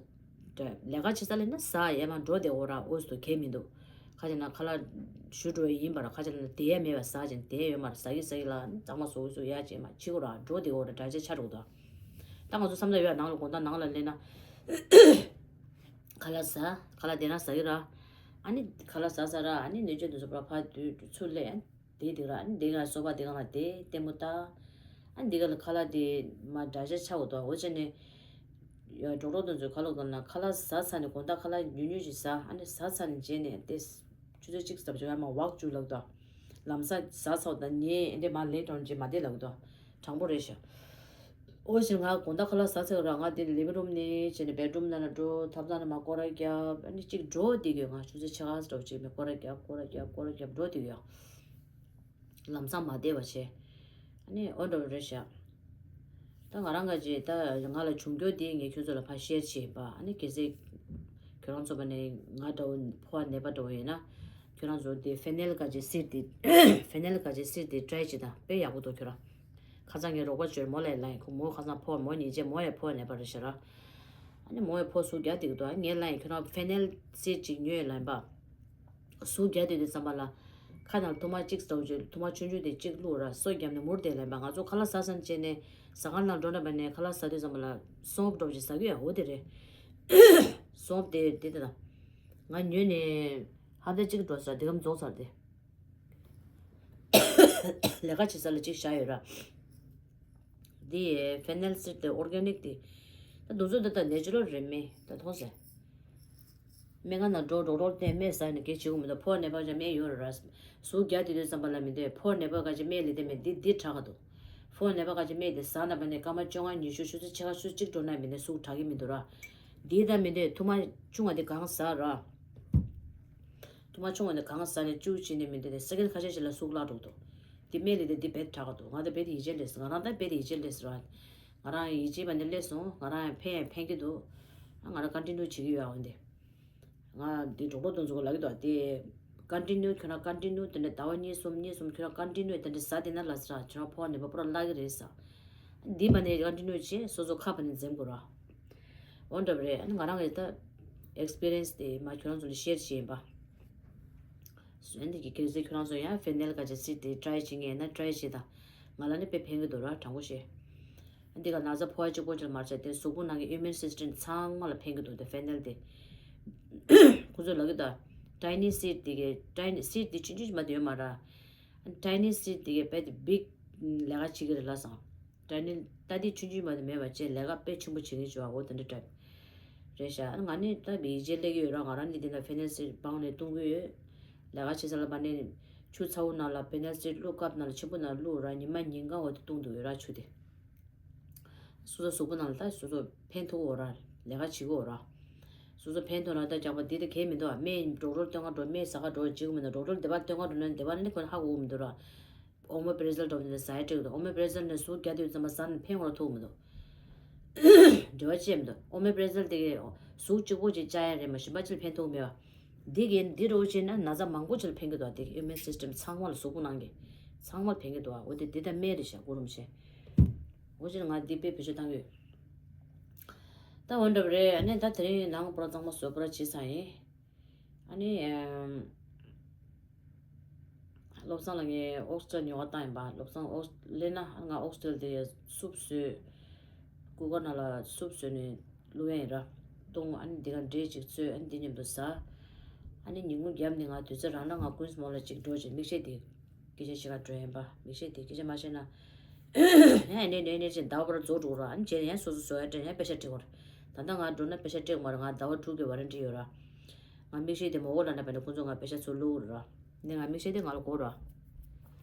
ལས་ཀ་བྱེད་ས་ལ་ན་ཟ། ཡར་མར་འགྲོ་བསྡད་འོ་ར། འོས་སུ་གལ་མི་འདུག་ཁ་ཅིག་ན་ཁ་ལག་ཞུ་འགྲོ་ཡི་ཡིན་པ་ར། ཁ་ཅིག་ན་དེ་ཡ་མེད་པ་ཟ་ཅིང་དེ་ཡ་ཡོད་མ་ར། ཟ་གི་ཟ་གི་ལ་གཙང་མ་བཟོ་གི་བཟོ་ཡ་ཅིག་མ་བྱེད་གོ་ར། འགྲོ་བསྡད་འོ་ར། འདྲ་ཆ་ཆ་འགྲོ་གི་འདུག་ད་ང་ཚོ་བསམ་བློ་ཡོད་ནང་ལ་དགོང་དག་ནང་ལ་སླེབས་ན་ཁ་ལག་ཟ། ཁ་ལག་དེ་ན་ཟ་གི་ར། ཨ་ནི་ཁ་ལག་ཟ་ཟ་ར། ཨ་ནི་ནུས་ཆད་དུ་ཟ་བ་ཕ་དུས་ཚུར་སླེབས། དེའི་སྟེང་ལ་ཨ་ནི་འདི་ག་ལ་སོ་པ་འདི་ག་ལ་དེ་ལྟད་མོ་ལྟ། ཨ་ནི་འདི་ག་ལ་ཁ་ལག་དེ་མ་འདྲ་ཆ་ཆ་འོ་དོ། འོ་བྱས་ནས་ ཡ་འགྲོ་གྲོགས་དེ་ཚོས་ག་ལབ་འདུག་ན། ཁ་ལག་ཟ་ཚར་ནས། དགོང་དག་ཁ་ལག་ཉུང་ཉུང་ཞིག་ཟ། ཨ་ནི་ཟ་ཚར་ནས་རྗེས་ནས་དེ་ཆུ་ཚོད་གཅིག་ཙམ་ཅིག་ཡར་མར་ཝག་བཅུག་ལབ་འདུག། ལམ་སང་ཟ་ཚར་བ་དང་ཉལ་ཨེ་འདྲས་མར་ལེ་ཊི་འོང་རྗེས་མ་བསྡད་ལབ་འདུག། དྲང་པོ་རེད་ཤག། འོ་ཞེས་ང་དགོང་དག་ཁ་ལག་ཟ་ཚར་ར། ང་དེ་ལི་ཝིང་རུམ་ནས་བྱས་ནས་བེཌ་རུམ་ནང་ལ་འགྲོ། ཐབ་ཚང་ནང་མར་སྐོར་ར་རྒྱབ། ཨ་ནི་གཅིག་འགྲོ་བསྡད་ཀྱི་ཡོད། ང་ཆུ་ཚོད་ཕྱེད་ཀ་ཙམ་ཅིག་ནས་སྐོར་ར་རྒྱབ། སྐོར་ར་རྒྱབ། སྐོར་ར་རྒྱབ། འགྲོ་བསྡད་ཀྱི་ཡོད། ལམ་སང་མ་བསྡད་པ་བྱས། ཨ་ནི་ཨོ་འདྲ་བོ་རེད་ཤག། ད་ང་རང་ག་ཅིག་ད་ང་ལ་བྱུང་རྒྱུ་དེ་ངས་ཁྱོད་ཚོ་ལ་ཕར་ཤེར་བྱས་པ། ཨ་ནི་གལ་སྲིད་ཁྱོད་རང་ཚོ་བ་ནས་ང་འདྲ་བོ་ཕོ་བ་ནད་པ་འདྲ་བོ་ཡིན་ན། ཁྱོད་རང་ཚོ་དེ་ཕེ་ནེལ་ག་ཅིག་སིཌ་དེ་ཕེ་ནེལ་ག་ཅིག་སིཌ་དེ་ཊྲའི་བྱེད་དང་། དཔེ་ཡག་པོ་འདུག་ཁྱོད་རང་། ཁ་སང་ངའི་རོགས་པ་ཅིག་མོ་ལ་ལབ་ཡིན། ཁོ་མོ་ཁ་སང་ཕོ་བ་མོ་གཉིས་བྱས། མོ་ཡང་ཕོ་བ་ནད་པ་རེད་ཤག་ར། ཨ་ནི་མོ་ཡང་ཕོ་ཟུག་རྒྱག་བསྡད་ཀྱི་འདུག། ཨ་ངས་ལབ་ཡིན། ཁྱོད་རང་ཕེ་ནེལ་སིཌ་ཅིག་ཉོས་ལབ་ཡིན་པ། ཟུག་རྒྱག་བསྡད་དུས་ཙམ་པ་ལ། ཁ་ནང་ཐུར་མ་གཅིག་འདྲ་བོ་ཅིག། ཐུར་མ་ཆུང་ཆུང་དེ་གཅིག་བླུགས་ར། སོ་བརྒྱབ་ནས་མུར་བསྡད་ལབ་ཡིན་པ། ང་ཚོ་ཁ་ལག་ཟ་ཚར་བྱས་ནས་ཟ་ཁང་ནང་འགྲོ་ན་བ་ནས་ཁ་ལག་ཟ་དུས་ཙམ་པ་ལ་སོམ་འདྲ་བོ་ཅིག་ཟ་གི་ཡོད། འོ་དེ་རེད། སོམ་དེ་དེ་དེ་དང་། ང་ཉོས་ནས་ཧབ་ཏ་གཅིག་འགྲོ་ས། དེ་གམ་རྫོགས་ཚར་ཏེ། ལས་ཀ་བྱེད་ས་ལ་གཅིག་བཞག་ཡོད་ར། འདི་ཕེ་ནེལ་སིཌ་དེ་ཨོར་གེ་ནིག་དེ། ད་འདི་ཚོ་ད་ད་ནེ་ཅུ་རལ་རེད། སྨན་ད་མཐོང་ཟེར། སྨན་ཁང་ནང་འགྲོ། ཌོག་ཊར་དེ་སྨན་ཟ་ནས་གལ་བྱེད་ཀྱི་མི་འདུག། ཕོ་བ་ནད་པ་ཅིག་སྨན་ཡོད་རེད་ར། ཟུག་རྒྱག་བསྡད་དུས་ཙམ་པ་ལ་མི་འདོད། ཕོ་བ་ནད་པ་ག་ཅིག་སྨན་ལས་དེ་མེད། འདི་འདི་དྲག་ག་འདུག། ཕོ་བ་ནད་པ་ག་ཅིག་སྨན་དེ་ཟ་ན་བ་ནས་སྐར་མ་བཅོ་ལྔ་ཉི་ཤུ། ཆུ་ཚོད་ཕྱེད་ཀ་ཆུ་ཚོད་གཅིག་འགྲོ་ན་མི་འདོད། ཟུག་དྲག་གི་མི་འདུག་ར། འདི་ད་མི་འདོད། ཐུར་མ་ཆུང་བ་དེ་གང་ཟ་ར། ཐུར་མ་ཆུང་བ་ནས་གང་ཟ་ནས་བཅུག་བྱས་ནས་མི་འདོད་དེ། སེ་ཀེན་ཁ་ཤས་ཤིག་ལ་ཟུག་བརླག་འགྲོ་འདུག། དེ་སྨན་ལས་དེ་དེ་རྦད་དྲག་ག་འདུག། ང་ད་རྦད་དེ་ཡིད་ཆེས་སླེབས་སོང་། ང་རང་ད་རྦད་དེ་ཡིད་ཆེས་སླེབས་སོང་ར། ང་རང་ཡིད་ཆེས་པ་ནས་སླེབས་སོང་། ང་རང་ཡང་ཕན་ཡང་ཕན་གྱི་འདུག། ང་རང་ཀོན་ཊི་ནིའུ་བྱེད་ཀྱི་ཡོད། འོན་ཏེ་ང་དེ་ཌོག་ཊར་དེ་ཚོ་ལབ་ཀྱི་འདུག། དེ་ཀོན་ཊི་ནིའུ། ཁྱོད་རང་ཀོན་ཊི་ནིའུ་དེ་འདྲ་ཟླ་བ་གཉིས་གསུམ། གཉིས་གསུམ་ཁྱོད་རང་ཀོན་ཊི་ནིའུ་དེ་འདྲ་ཟ་བསྡད་ན་ལབ་ས་ར། ཁྱོད་རང་ཕོ་བ་ནད་པ་པུ་ར་བརླག་གི་རེད་ཟེར། འདི་བ་ནས་ཀོན་ཊི་ནིའུ་བྱས། སོ་སོ་ཁ་བ་ནས་འཛེམ་དགོས་ར། འོ་འདྲ་བ་རེད། ཨ་ནི་ང་རང་གི་ད་ཨེག་སི་པི་རི་ཡན་སི་དེ་མར་ཁྱོད་རང་ཚོ་ལ་ཤེར་བྱས་ཡིན་པ། སོན་དེ་གི་གལ་སྲིད་ཁྱོད་རང་ཚོ་ཡང་ཕེ་ནེལ་ག་ཅིག་སིཌ་དེ་ཊྲའི་བྱེད་མཁན་ཡིན་ན་ཊྲའི་བྱེད་དང་། ང་ལ་ནི་དཔེ་ཕན་གྱི་འདུག་ར། དྲང་པོ་བཤད། འདི་ག་ན་ཚ་ཕོ་བ་གཅིག་པོ་ཅིག་ལ་མ་ཟད་དེ་གཟུགས་པོ་ནང་གི་ཨིམ་མུན་སིས་ཊེམ་ཚང་མ་ལ་ཕན་གྱི་འདུག། དེ་ཕེ་ནེལ་དེ། ཁོ་ཚོས་ལབ་ཀྱི་འདུག། ཊའི་ནི་སིཌ་དེ་གི། ཊའི་ནི་སིཌ་དེ་ཆུང་ཆུང་ཞིག་མ་གཏོགས་ཡོད་མ་ར། ཊའི་ནི་སིཌ་དེ་གི་དཔེ་དེ་བིག་ལས་ཀ་བྱེད་ཀྱི་རེད་ལབ་སོང་། ཊའི་ནི་ད་དེ་ཆུང་ཆུང་མ་གཏོགས་མེད་པ་བྱས་ལས་ཀ་དཔེ་ཆེན་པོ་བྱེད་ཀྱི་བྱུང་བ། འོ་དེ་འདྲ་འདྲ་རེད་ཤག། ང་ནི་ད་བི་ཡིད་ཆེས་སླེབས་ཀྱི་ཡོད་ར། ང་རང་ནི་དེ་འདྲ་ཕེ་ནེལ་སིཌ་སྦང་ནས་བཏུང་གི་ཡོད། ལས་ཀ་བྱེད་ས་ལ་བ་ནས་ཆུ་ཚ་བོ་ནང་ལ་ཕེ་ནེལ་སིཌ་བླུགས། ཀབ་ནང་ལ་ཆེན་པོ་ནང་བླུགས་ར། ཉི་མ་ཉིན་གང་འོ་དེ་བཏུང་འདུག་ཡོད་ར་ཆུ་དེ། སོ་སོ་གཟུགས་པོ་ནང་ལ་ད་སོ་སོ་ཕན་ཐོགས་འོ་ར། ལས་ཀ་བྱེད་ཀྱི་འོ་ར། སོ་སོ་ཕན་ཐོགས་ན་ད་རྒྱག་པ་འདི་ད་གལ་མི་འདུག་ཨ། སྨན་ཌོག་ཊར་སྟོན་ག་འགྲོ། སྨན་ཟ་ག་འགྲོ་བྱེད་ཀྱི་མི་འདུག། ཌོག་ཊར་སྡེ་པ་སྟོན་ག་འགྲོ་ན་སྡེ་པ་ནས་ཁོ་ཧ་གོ་གི་མི་འདུག་ར། ཨོ་མེ་པི་རེ་ཟོལ་འགྲོ་ནས་ཟ་ཡ་སྤྲད་ཀྱི་འདུག། ཨོ་མེ་པི་རེ་ཟོལ་ནས་ཟུག་རྒྱག་དུས་ཙམ་པ་ཟ་ན་ཕན་བ་ཐོགས་མི་འདུག། འབྲེལ་བ་ཅི་ཡང་མི་འདུག། ཨོ་མེ་པི་རེ་ཟོལ་དེ་གི་ཟུག་གཅིག་པོ་ཅིག་བཅག་ཡ་རེད་མ། གཞན་པ་ཅིག་ལ་ཕན་ཐོགས་མེད་པ། འདི་གི་འདི་རོ་བྱས་ན་ན་ཚ་མང་པོ་ཅིག་ལ་ཕན་གྱི་འདུག། དེ་གི་ཨིམ་མུན་སིས་ཊེམ་ཚང་མ་ལ་གཟུགས་པོ་ནང་གི་ཚང་མ་ལ་ཕན་གྱི་འདུག། འོ་དེ་འདི་ད་སྨན་རེད་ཤག། གུ་རུམ་ཆེ། འོ་ཅི་ང་འདི་དཔེ་བེད་སྤྱོད་བཏང་གི་ཡོད། ད་འོ་འདྲ་བ་རེད། ཨ་ནི་ད་དེ་རིང་ནང་པུ་ར་གཙང་མ་བཟོ་པུ་ར་བྱས་ཚར་ཡིན། ཨ་ནི་ཨམ། བློ་བཟང་ལ་ངས་ཨོག་སི་ཊེལ་ཉོ་བ་བཏང་ཡིན་པ། བློ་བཟང་ཨོག་སླེབས་ན་ང་ཨོག་སི་ཊེལ་དེ་སུབ་བཟོས། ཀུ་ཀར་ནང་ལ་སུབ་བཟོས་ནས་བླུག་ཡ་ཡིན་ར། བཏུང་། ཨ་ནི་འདི་ག་འབྲས་ཅིག་བཙོས། ཨ་ནི་འདི་མཉམ་དུ་ཟ། ཨ་ནི་ཉིན་གུང་རྒྱབ་ནས་ང་དུས་ཚོད་རག་ན་ང་ཀུན་སི་མོལ་ལ་ཅིག་འགྲོ་བྱས་མིག་ཤེལ་དེ་སྐད་ཆ་བཤད་ག་འགྲོ་ཡིན་པ། མིག་ཤེལ་དེ་སྐད་ཆ་མ་བཤད་ན། ཡང་ཨེ་འདྲས་འདྲས་འདྲས་བྱས་ཟླ་བ་བར་རྫོགས་འགྲོ་ར། ཨ་ནི་རྗེས་ནས་ཡང་སོ་སོ་བཟོ་ཡ་སྤྲད། ཡང་པེ་ཤ་སྤྲད་དགོས་ར། ད་ལྟ་ང་འགྲོ་ན་པེ་ཤ་སྤྲད་དགོས་མ་རེད། ང་ཟླ་བ་དྲུག་གི་ཝ་རན་ཊི་ཡོད་ར། ང་མིག་ཤེལ་དེ་མ་དགོས་ལབ་ན་བས་ནས་ཁོང་ཚོ་ང་པེ་ཤ་ཚུར་བླུགས་ར། ནས་ང་མིག་ཤེལ་དེ་ང་ལ་དགོས་ར།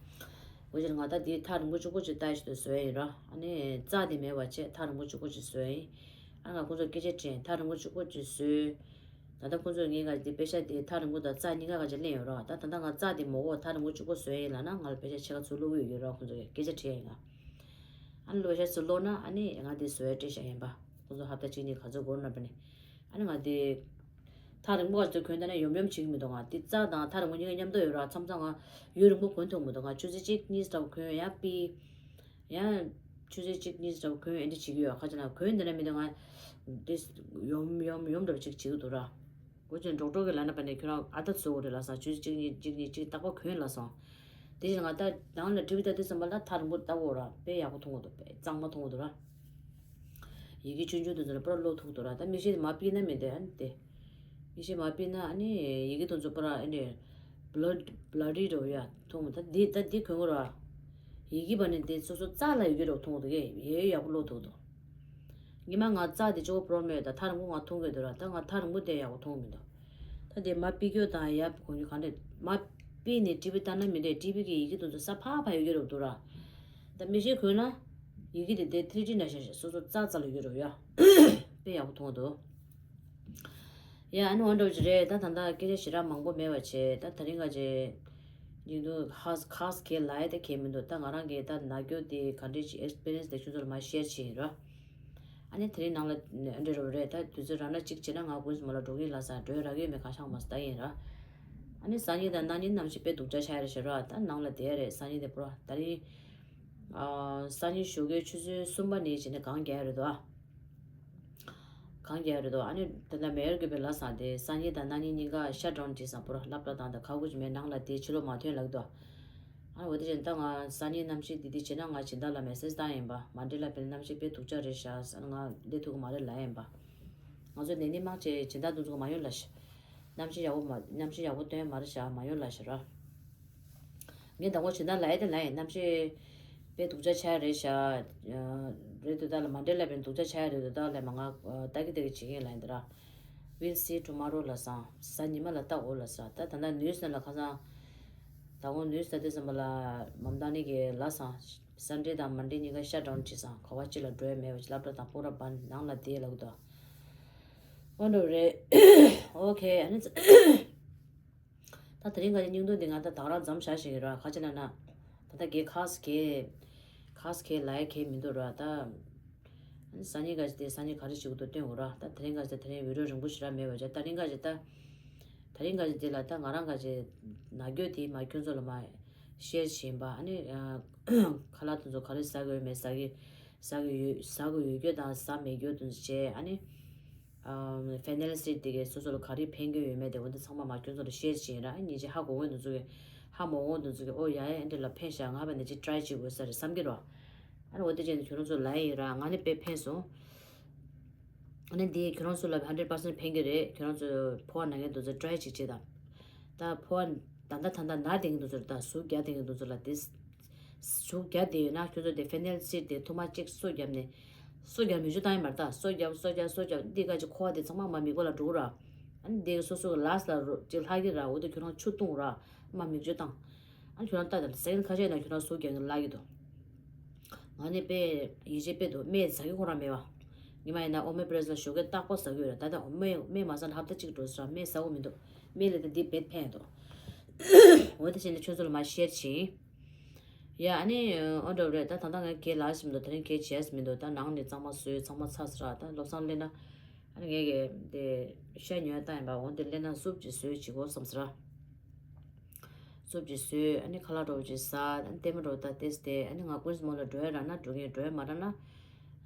འོ་ཅེར་ང་ད་འདི་ཐག་རིང་པོ་གཅིག་པོ་ཅིག་ལྟ་ཞིག་ཏུ་བཟོ་ཡ་ཡིན་ར། ཨ་ནི་རྩ་དེ་མེད་པ་བྱས་ཐག་རིང་པོ་གཅིག་པོ་ཅིག་བཟོ་ཡ་ཡིན། ཨ་ང་ཁོང་ཚོར་སྐད་ཆ་དྲིས། ཐག་རིང་པོ་གཅིག་པོ་ཅིག་བཟོས། ད་ལྟ་ཁོང་ཚོས་ངའི་ག་འདི་པེ་ཤ་དེ་ཐག་རིང་པོ་དང་རྩ་གཉིས་ཀ་ག་ཅིག་ལེན་ཡོད་ར། ད་ད་ལྟ་ང་རྩ་དེ་མ་དགོས། ཐག་རིང་པོ་གཅིག་པོ་བཟོ་ཡ་ཡིན་ལབ་ན་ང་ལ་པེ་ཤ་ཕྱེད་ཀ་ཚུར་བླུགས་ཡོད་ཀྱི་ར། ཁོང་ཚོ་གི་སྐད་ཆ་དྲིས་ཡིན་ང་། ཨ་ནི་པེ་ཤ་ཚུར་བླུགས་ན་ཨ་ནི་ང་འདི་བཟོ་ཡ་སྤྲད་བཞག་ཡིན་པ། ཁོང་ཚོ་ཧབ་ཏ་གཅིག་གཉིས་ག་ཚོད་འགོར་ན་བས་ནས། ཨ་ནི་ང་འདི་ཐག་རིང་པོ་ག་ཚོད་གྱོན་བསྡད་ན་ཡོམ་ཡོམ་བྱེད་ཀྱི་མི་འདུག། ང་འདི་རྩ་དང་ཐག་རིང་པོ་གཉིས་ཀ་མཉམ་དུ་ཡོད་ར། མཚམས་མཚམས་ང་ཡུན་རིང་པོ་གྱོན་ཐུབ་མི་འདུག། ང་ཆུ་ཚོད་གཅིག་གཉིས་ཙམ་གྱོན། ཡང་པི། ཡང་ཆུ་ཚོད་གཅིག་གཉིས་ཙམ་གྱོན། ཨེ་འདྲ་བྱེད་ཀྱི་ཡོད། ཁ་ཅིག་ན་གྱོན་བསྡད་ན་མི་འདུག། ང་འདི་ཡོམ་ཡོམ་ཡོམ་འདྲ་བ་ཅིག་བྱེད་ཀྱི་འདུག་ར། འོ་ཅེར་ཌོག་ཊར་གྱིས་ལབ་ན་བས་ནས་ཁྱོད་རང་ཨ་ད་བཟོ་དགོས་རེད་ལབ་སོང་། ཆུ་ཚོད་གཅིག་གཉིས་གཅིག་གཉིས་གཅིག་རྟག་པར་གྱོན་ལབ་སོང་། དེ་བཞིན་ང་ད་ནང་ལ་ཊི་ཝི་ལྟ་དུས་ཙམ་པ་ལ་ཐག་རིང་པོ་ལྟ་དགོས་ར། དཔེ་ཡག་པོ་མཐོང་གི་འདུག། དཔེ་གཙང་མ་མཐོང་གི་འདུག་ར། ཡི་གེ་ཆུང་ཆུང་དེ་ཚོ་ལ་པུ་ར་ཀློག་ཐུབ་འདུག་ར། ད་མིག་ཤེལ་དེ་མར་ཕུད་ན་མི་འདུག། ཨ་ནི་དེ། མིག་ཤེལ་མར་ཕུད་ན་ཨ་ནི་ཡི་གེ་དེ་ཚོ་པུ་ར་ཨ་ནི་བྷི་ལར་བྷི་ལར་རི་འདྲ་བོ་ཡ་མཐོང་མི། ད་འདི་ད་འདི་གྱོན་དགོས་ར། ཡི་གེ་བ་ནི་འདི་སོ་སོ་རྩ་ལ་ཡི་གེ་འདྲ་བོ་མཐོང་གི་འདུག་གས། ཡས་ཡས་ཡག་པོ་ཀློག་ཐུབ་འདུག། ཉི་མ་ང་རྩ་དེ་གཅིག་པོ་པོ་རོ་མེད་ད། ཐག་རིང་པོ་ང་འཐུང་གི་འདུག་ར། ད་ང་ཐག་རིང་པོ་དེ་ཡག་པོ་འཐུང་གི་མི་འདུག་ད་དེ་མ་པི་རྒྱུ་དང་ཡ་གོང་རྒྱུ་ག་འདྲ་མ་པི་ནས་ཊི་བི་ལྟ་ན་མི་འདྲ། ཊི་བི་གི་ཡི་གེ་དེ་ཚོ་ས་ཕག་ཕག་ཡོད་རྒྱུ་རབ་འདུག་ར། ད་མིག་ཤེལ་གོན་ན་ཡི་གེ་དེ་དེ་ཐི་རི་ཌི་ནང་བཞིན་བཞིན་སོ་སོ་རྩ་རྩ་ལ་ཡོད་རབ་ཡ། དཔེ་ཡག་པོ་མཐོང་འདུག་ཡ་ཨ་ནི་འོ་འདྲ་བོ་ཅིག་རེད། ད་ད་ལྟ་སྐད་ཆ་ཞེ་དྲག་མང་པོ་མེད་པ་བྱས། ད་དེ་རིང་ག་ཅེ་ཉིན་དུ་ཧ་ཁ་སི་གེ་ལ་ཡ་དེ་གས་མི་འདུག་ད་ང་རང་གི་ད་ན་རྒྱུ་དེ་ག་འདྲ་ཅིག་ཨེག་སི་པི་རི་ཡན་སི་དེ་ཁྱོད་ཚོ་ལ་མ་ཤེར་བྱས་ཡིན་ར། ཨ་ནི་དེ་རིང་ནང་ལ་འདི་འདྲ་རེད། ད་དུས་ཚོད་རག་ན་གཅིག་བྱས་ན་ང་ཀུན་སྨོན་ལ་འགྲོ་གི་ཡིན་ལ་ས་འགྲོ་ཡ་རག་གི་ཡོད་མེད་གང་ཤང་མ་སྟ་ཡིན་ར། ཨ་ནི་སང་ཉིན་དང་གནངས་ཉིན་གནམ་གཤིས་དཔེ་སྡུག་ཅག་ཆགས་ཡ་རེད་ཤག་ར། ད་ནང་ལ་བསྡད་ཡ་རེད། སང་ཉིན་དེ་པོ་ར་ད་རིང་ཨ་སང་ཉིན་ཞོགས་ཀའི་ཆུ་ཚོད་གསུམ་པ་ནས་བྱས་ནས་གངས་རྒྱག་ཡ་རེད་དོ། ཨ་གངས་རྒྱག་ཡ་རེད་དོ། ཨ་ནི་ད་ལྟ་མེ་ཡོར་གི་བེ་ལ་སང་དེ་སང་ཉིན་དང་གནངས་ཉིན་གཉིས་ཀ་ཤ་ཌའུན་བྱས་སང་པོ་ར་སློབ་གྲྭ་དང་དེ་ཁ་ཁུ་ཅི་མེད་ནང་ལ་དེ་ཕྱི་ལོགས་མ་ཐོན་ལབ་དོ། ཨ་འོ་དེ་བཞིན་ད་ང་སང་ཉིན་གནམ་གཤིས་འདི་འདི་བྱས་ན་ང་སྦྱིན་བདག་ལ་མེ་སེ་ཇི་བཏང་ཡིན་པ། མན་ཌེ་ལ་བེ་གནམ་གཤིས་དཔེ་སྡུག་ཅག་རེད་ཤག་ཟེར། ང་སླེབས་ཐུབ་ཀྱི་མ་རེད་ལབ་ཡིན་པ། ང་ཚོ་ནད་ནི་མང་ཆེ་སྦྱིན་བདག་འདུ་འཛོམས་མ་ཡོང་ལ་ཤག་གནམ་གཤིས་ཡག་པོ་མ་གནམ་གཤིས་ཡག་པོ་སྟོན་མ་རེད་ཤག་མ་ཡོང་ལ་ཤག་ར། ངས་དང་པོ་སྦྱིན་བདག་ལབ་ཡ་དེ་ལབ་ཡིན། གནམ་གཤིས་དཔེ་སྡུག་ཅག་ཆགས་རེད་ཤག་རེད་འདུག་ད་ལ་མན་ཌེ་ལ་བེ་སྡུག་ཅག་ཆགས་རེད་འདུག་ད་ལ་མ་ང་ལྟ་གི་ལྟ་གི་བྱེད་ཀྱིན་ལབ་ཡིན་ད་ར། We'll see tomorrow ལ་སང་གཟའ་ཉི་མ་ལ་ལྟ་འོ་ལ་ས། ད་ད་ལྟ་ནུས་ན་ལ་ཁ་སང་ད་འོ་ནུས་ད་དེ་ཙམ་པ་ལ་མམ་ད་ནི་གི་ལ་སང་སན་ཌེ་དང་མན་ཌེ་གཉིས་ཀ་ཤ་ཌའུན་བྱས་སང་ག་བ་ཅི་ལ་འགྲོ་ཡ་མེད་པ་ཅི་སློབ་གྲྭ་དང་པོ་ར་བན་ནང་ལ་བསྡད་ལབ་གི་འདུག་འོ་འགྲོ་རེད། ཨོ་ཁེ། ཨ་ནི་ད་དེ་རིང་ག་ཅི་སྙིང་དོན་འདི་ང་ད་ད་རང་མཚམས་བཞག་ཞིག་ཡོད་ར། ཁ་ཅི་ན་ན་ད་ད་གེ་ཁ་སི་གེ་ཁ་སི་གེ་ལ་ཡ་གེ་མི་འདུག་ར། ད་སང་ཉིན་ག་ཅི་དེ་སང་ཉིན་ག་རེ་བྱེད་དགོས་འདུག་སྟོན་དགོས་ར། ད་དེ་རིང་ག་ཅི་དེ་རིང་བི་ཌིའོ་རིང་པོ་ཞིག་ར་མེད་པ་བྱས། ད་རིང་ག་ཅི་ད་དེ་རིང་ག་ཅི་དེ་ལ་ད་ང་རང་ག་ཅི་ན་རྒྱུ་དེ་མ་ཁྱོད་ཚོ་ལ་མ་ཤེར་བྱིན་པ། ཨ་ནི་ཁ་ལག་དེ་ཚོ་ག་རེ་ཟ་དགོས་ཡོད་མེད་ཟ་གི་ཟ་གི་ཡོད་ཟ་གི་ཡོད་རྒྱུ་དང་ཟ་མེད་རྒྱུ་དེ་ཚོ་བྱས། ཨ་ནི། ཕེ་ནེལ་སི་དེ་གས་སོ་སོ་ལ་ག་རེ་ཕན་གྱི་ཡོད་མེད་དེ་འོ་འདི་ཚང་མ་མ་ཁྱོད་ཚོ་ལ་ཤེར་བྱེད་ར། ཉིན་ཅིག་ཧ་གོ་འོང་འདུག་ཚོ་གི་ཧ་མ་གོ་འོང་འདུག་ཚོ་གི་ཨོ་ཡ་ཡ་འདི་ལ་ཕན་ཤག་ང་བས་ནས་ཅིག་ཊ་རའི་བྱེད་དགོས་ས་རེད་བསམ་གྱི་རོ། ཨ་ནི་འོ་དེ་བྱས་ནས་ཁྱོད་རང་ཚོ་ལ་ཡི་ར་ང་ནི་དཔེ་ཕན་སོང་། ཨ་ནི་འདི་ཁྱོད་རང་ཚོ་ལ་ཧན་ཌེ་རེཌ་པར་སེན་ཊི་ཕན་གྱི་རེད། ཁྱོད་རང་ཚོ་ཕོ་བ་ན་མཁན་འདུག་ཚོ་ཊ་རའི་ཅིག་བྱེད་དང་། ད་ཕོ་བ་ད་ལྟ་ད་ལྟ་ན་དེ་གི་འདུག་ཚོ་ད་ཟུག་རྒྱག་དེ་གི་འདུག་ཚོ་ལ་དེ། ཟུག་རྒྱག་དེ་ཡོད་ན་ཁྱོད་ཚོ་དེ་ཕེ་ནེལ་སི་དེ་ཐུར་མ་གཅིག་སོ་བརྒྱབ་ནས་སོ་བརྒྱབ་མི་ཆུ་བཏང་ཡིན་མ་རེད། ད་སོ་བརྒྱབ་སོ་བརྒྱབ་སོ་བརྒྱབ་འདི་ག་ཅིག་ཁོ་བ་དེ་ཚང་མ་མ་མི་གོ་ལ་འགྲོ་གི་ར། ཨ་ནི་དེ་སོ་སོ་གི་ལགས་ལ་རོ་ཅིག་ལྷག་གི་ར། འོ་དེ་ཁྱོད་རང་ཆུ་བཏུང་ར་མ་མི་ཆུ་བཏང་། ཨ་ནི་ཁྱོད་རང་ལྟ་དང་སེ་ཀེན་ཁ་ཤས་ན་ཁྱོད་རང་སོ་བརྒྱབ་ནས་ལྷག་གི་འདུག་ང་ནི་དཔེ་ཡིད་ཆེས་དཔེ་འདུག་སྨན་ཟ་གི་ཁོ་རང་མེད་བ། ཉི་མ་ཡིན་ན་ཨོ་མེ་པྲེ་ཟ་ཞོགས་ཀས་རྟག་པར་ཟ་གི་ཡོད་ར། ད་ལྟ་ཨོ་མེ་སྨན་མ་ཟ་ན་ཧབ་ཏ་གཅིག་འགྲོ་ཟེར་ར། སྨན་ཟ་འོ་མི་འདུག་སྨན་ལས་ད་འདི་བེད་ཕན་འདུག་འོ་དེ་བྱས་ནས་ཁྱོད་ཚོ་ལ་མ་ཤེར་བྱིན། ཡ་ཨ་ནི་ཨོ་འདྲ་བོ་རེད། ད་ད་ལྟ་ངས་གས་ལ་ཞིམ་འདུག་དེ་རིང་གས་བྱས་མི་འདུག་ད་ནང་ནས་གཙང་མ་བཟོས་གཙང་མ་ཚ་ཟེར་ར། ད་བློ་བཟང་སླེབས་ན་ཨ་ནི་ངས་གས་དེ་ཤ་ཉོས་བཏང་ཡིན་པ། འོ་དེ་སླེབས་ན་སུབ་ཅིག་བཟོས་བྱེད་དགོས་བསམ་ཟེར་ར། སུབ་ཅིག་བཟོས་ཨ་ནི་ཁ་ལག་འདྲ་བོ་ཅིག་ཟ། ཨ་ནི་ལྟད་མོ་འདྲ་བོ་ད་ལྟས་ཏེ་ཨ་ནི་ང་ཀུན་སི་མོལ་ལ་འགྲོ་ཡ་རག་ན་འགྲོ་གི་ཡིན། འགྲོ་ཡ་མ་རག་ན་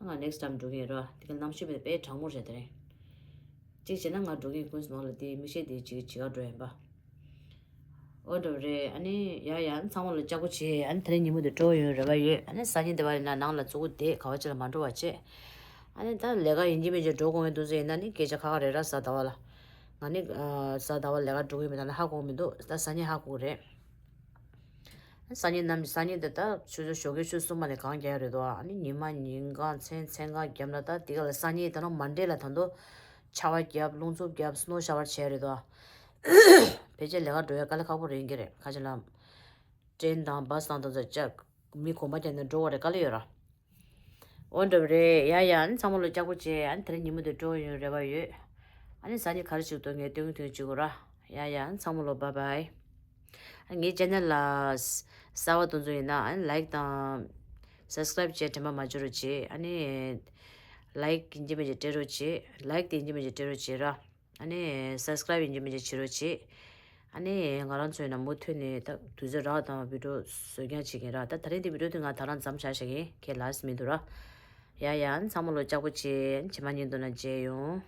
ང་ནེག་སི་ཊའིམ་འགྲོ་གི་ཡིན་ར། དེ་ག་གནམ་གཤིས་དཔེ་དྲང་མོ་རེད་དེ་རིང་། གཅིག་བྱས་ན་ང་འགྲོ་གི་ཡིན། ཀུན་སི་མོལ་ལ་དེ་མིག་ཤེལ་དེ་ཅིག་ཅིག་ག་འགྲོ་ཡིན་པ། འོ་འདྲ་བོ་རེད། ཨ་ནི་ཡ་ཡ་ཨ་ནི་ཚང་མ་ལ་ལྕགས་པོ་བྱེད། ཨ་ནི་དེ་རིང་ཉིན་མོ་དེ་སྤྲོ་བོ་ཡོང་རེ་བ་ཡོད། ཨ་ནི་སང་ཉིན་དེ་བ་ཡིན་ན་ནང་ལ་བཙུགས་བསྡད་ག་བ་ཅི་ལ་མ་འགྲོ་བ་བྱེད། ཨ་ནི་ད་ལས་ཀ་ཡིན་གཅིག་མིན་གཅིག་འགྲོ་དགོས་ངེས་འདུག་ཟེར་ཡིན་ན་ནི་སྐད་ཆ་ཁ་ཁ་རེད་ར། གཟའ་ཟླ་བ་ལ་ང་ནི་གཟའ་ཟླ་བ་ལས་ཀ་འགྲོ་གི་མེད། ད་ནི་ཧ་གོ་མི་འདུག་ད་སང་ཉིན་ཧ་གོ་གི་རེད། སང་ཉིན་ནམ་སང་ཉིན་དེ་ད་ཆུ་ཚོད་ཞོགས་ཀའི་ཆུ་གསུམ་པ་ནས་གངས་རྒྱག་རེད་དོ། ཨ་ནི་ཉི་མ་ཉིན་གང་མཚན་མཚན་གང་བརྒྱབ་ན་ད་དེ་ག་ལ་སང་ཉིན་ད་ནང་མན་ཌེ་ལ་ད་དུང་ཆར་པ་བརྒྱབ་རླུང་འཚུབ་བརྒྱབ་སི་ནོ་ཤ་ཝར་བྱས་རེད་དོ། ཕལ་ཆེར་ལས་ཀ་འགྲོ་ཡ་དཀའ་ལས་ཁག་པོ་རེད་ཀྱི་རེད། ཁ་ཆེ་ལ་ཀྲེན་དང་བཱས་དང་དེ་ཚོ་ལྕགས་མི་གོམ་པ་རྒྱག་ནས་འགྲོ་བ་རེད། དཀའ་ལས་ཡོད་ར། འོ་འདྲ་བོ་རེད། ཡ་ཡ་ཨ་ནི་ཚང་མ་ལོ་ལྕགས་པོ་བྱེད། ཨ་ནི་དེ་རིང་ཉིན་མོ་དེ་སྤྲོ་བོ་ཡོང་རེ་བ་ཡོད། ཨ་ནི་སང་ཉིན་ག་རེ་བྱེད་དགོས་ངས་སྟོན་གྱི་དོན་བྱེད་དགོས་ར། ཡ་ཡ་ཨ་ནི་ཚང་མ་ལོ་བྷའི་བྷའི། ཨ་ངའི་ཅེ་ནལ་ལ་གསར་པ་དེ་ཚོ་ཡིན་ན་ཨ་ནི་ལའིཀ་དང་སབ་སི་ཀ་རའིབ་བྱས་དྲན་པ་མ་བརྗེད་རོགས་བྱེད། ཨ་ནི་ལའིཀ་ཡིན་གཅིག་མིན་གཅིག་སྤྲད་རོགས་བྱེད། ལའིཀ་དེ་ཡིན་གཅིག་མིན་གཅིག་སྤྲད་རོགས་བྱེད་ར། ཨ་ནི་སབ་སི་ཀ་རའིབ་ཡིན་གཅིག་མིན་གཅིག་བྱེད་རོགས་བྱེད། ཨ་ནི་ང་རང་ཚོ་ཡིན་ན་མུ་མཐུད་ནས་ད་དུས་ཚོད་རག་དང་བི་ཌིའོ་བཟོ་རྐྱང་བྱེད་ཀྱིན་ར། ད་ད་རིང་འདི་བི་ཌིའོ་འདི་ང་ད་རང་མཚམས་བཞག་བཞག་གིན་ཁྱེད་ལ་སི་མི་འདུག་ར། ཡ་ཡ་ཚང་མ་ལོ་ལྕགས་པོ་བྱེད། ཕྱི་མ་ཉིན་དུ་ན་མཇལ་ཡོང་།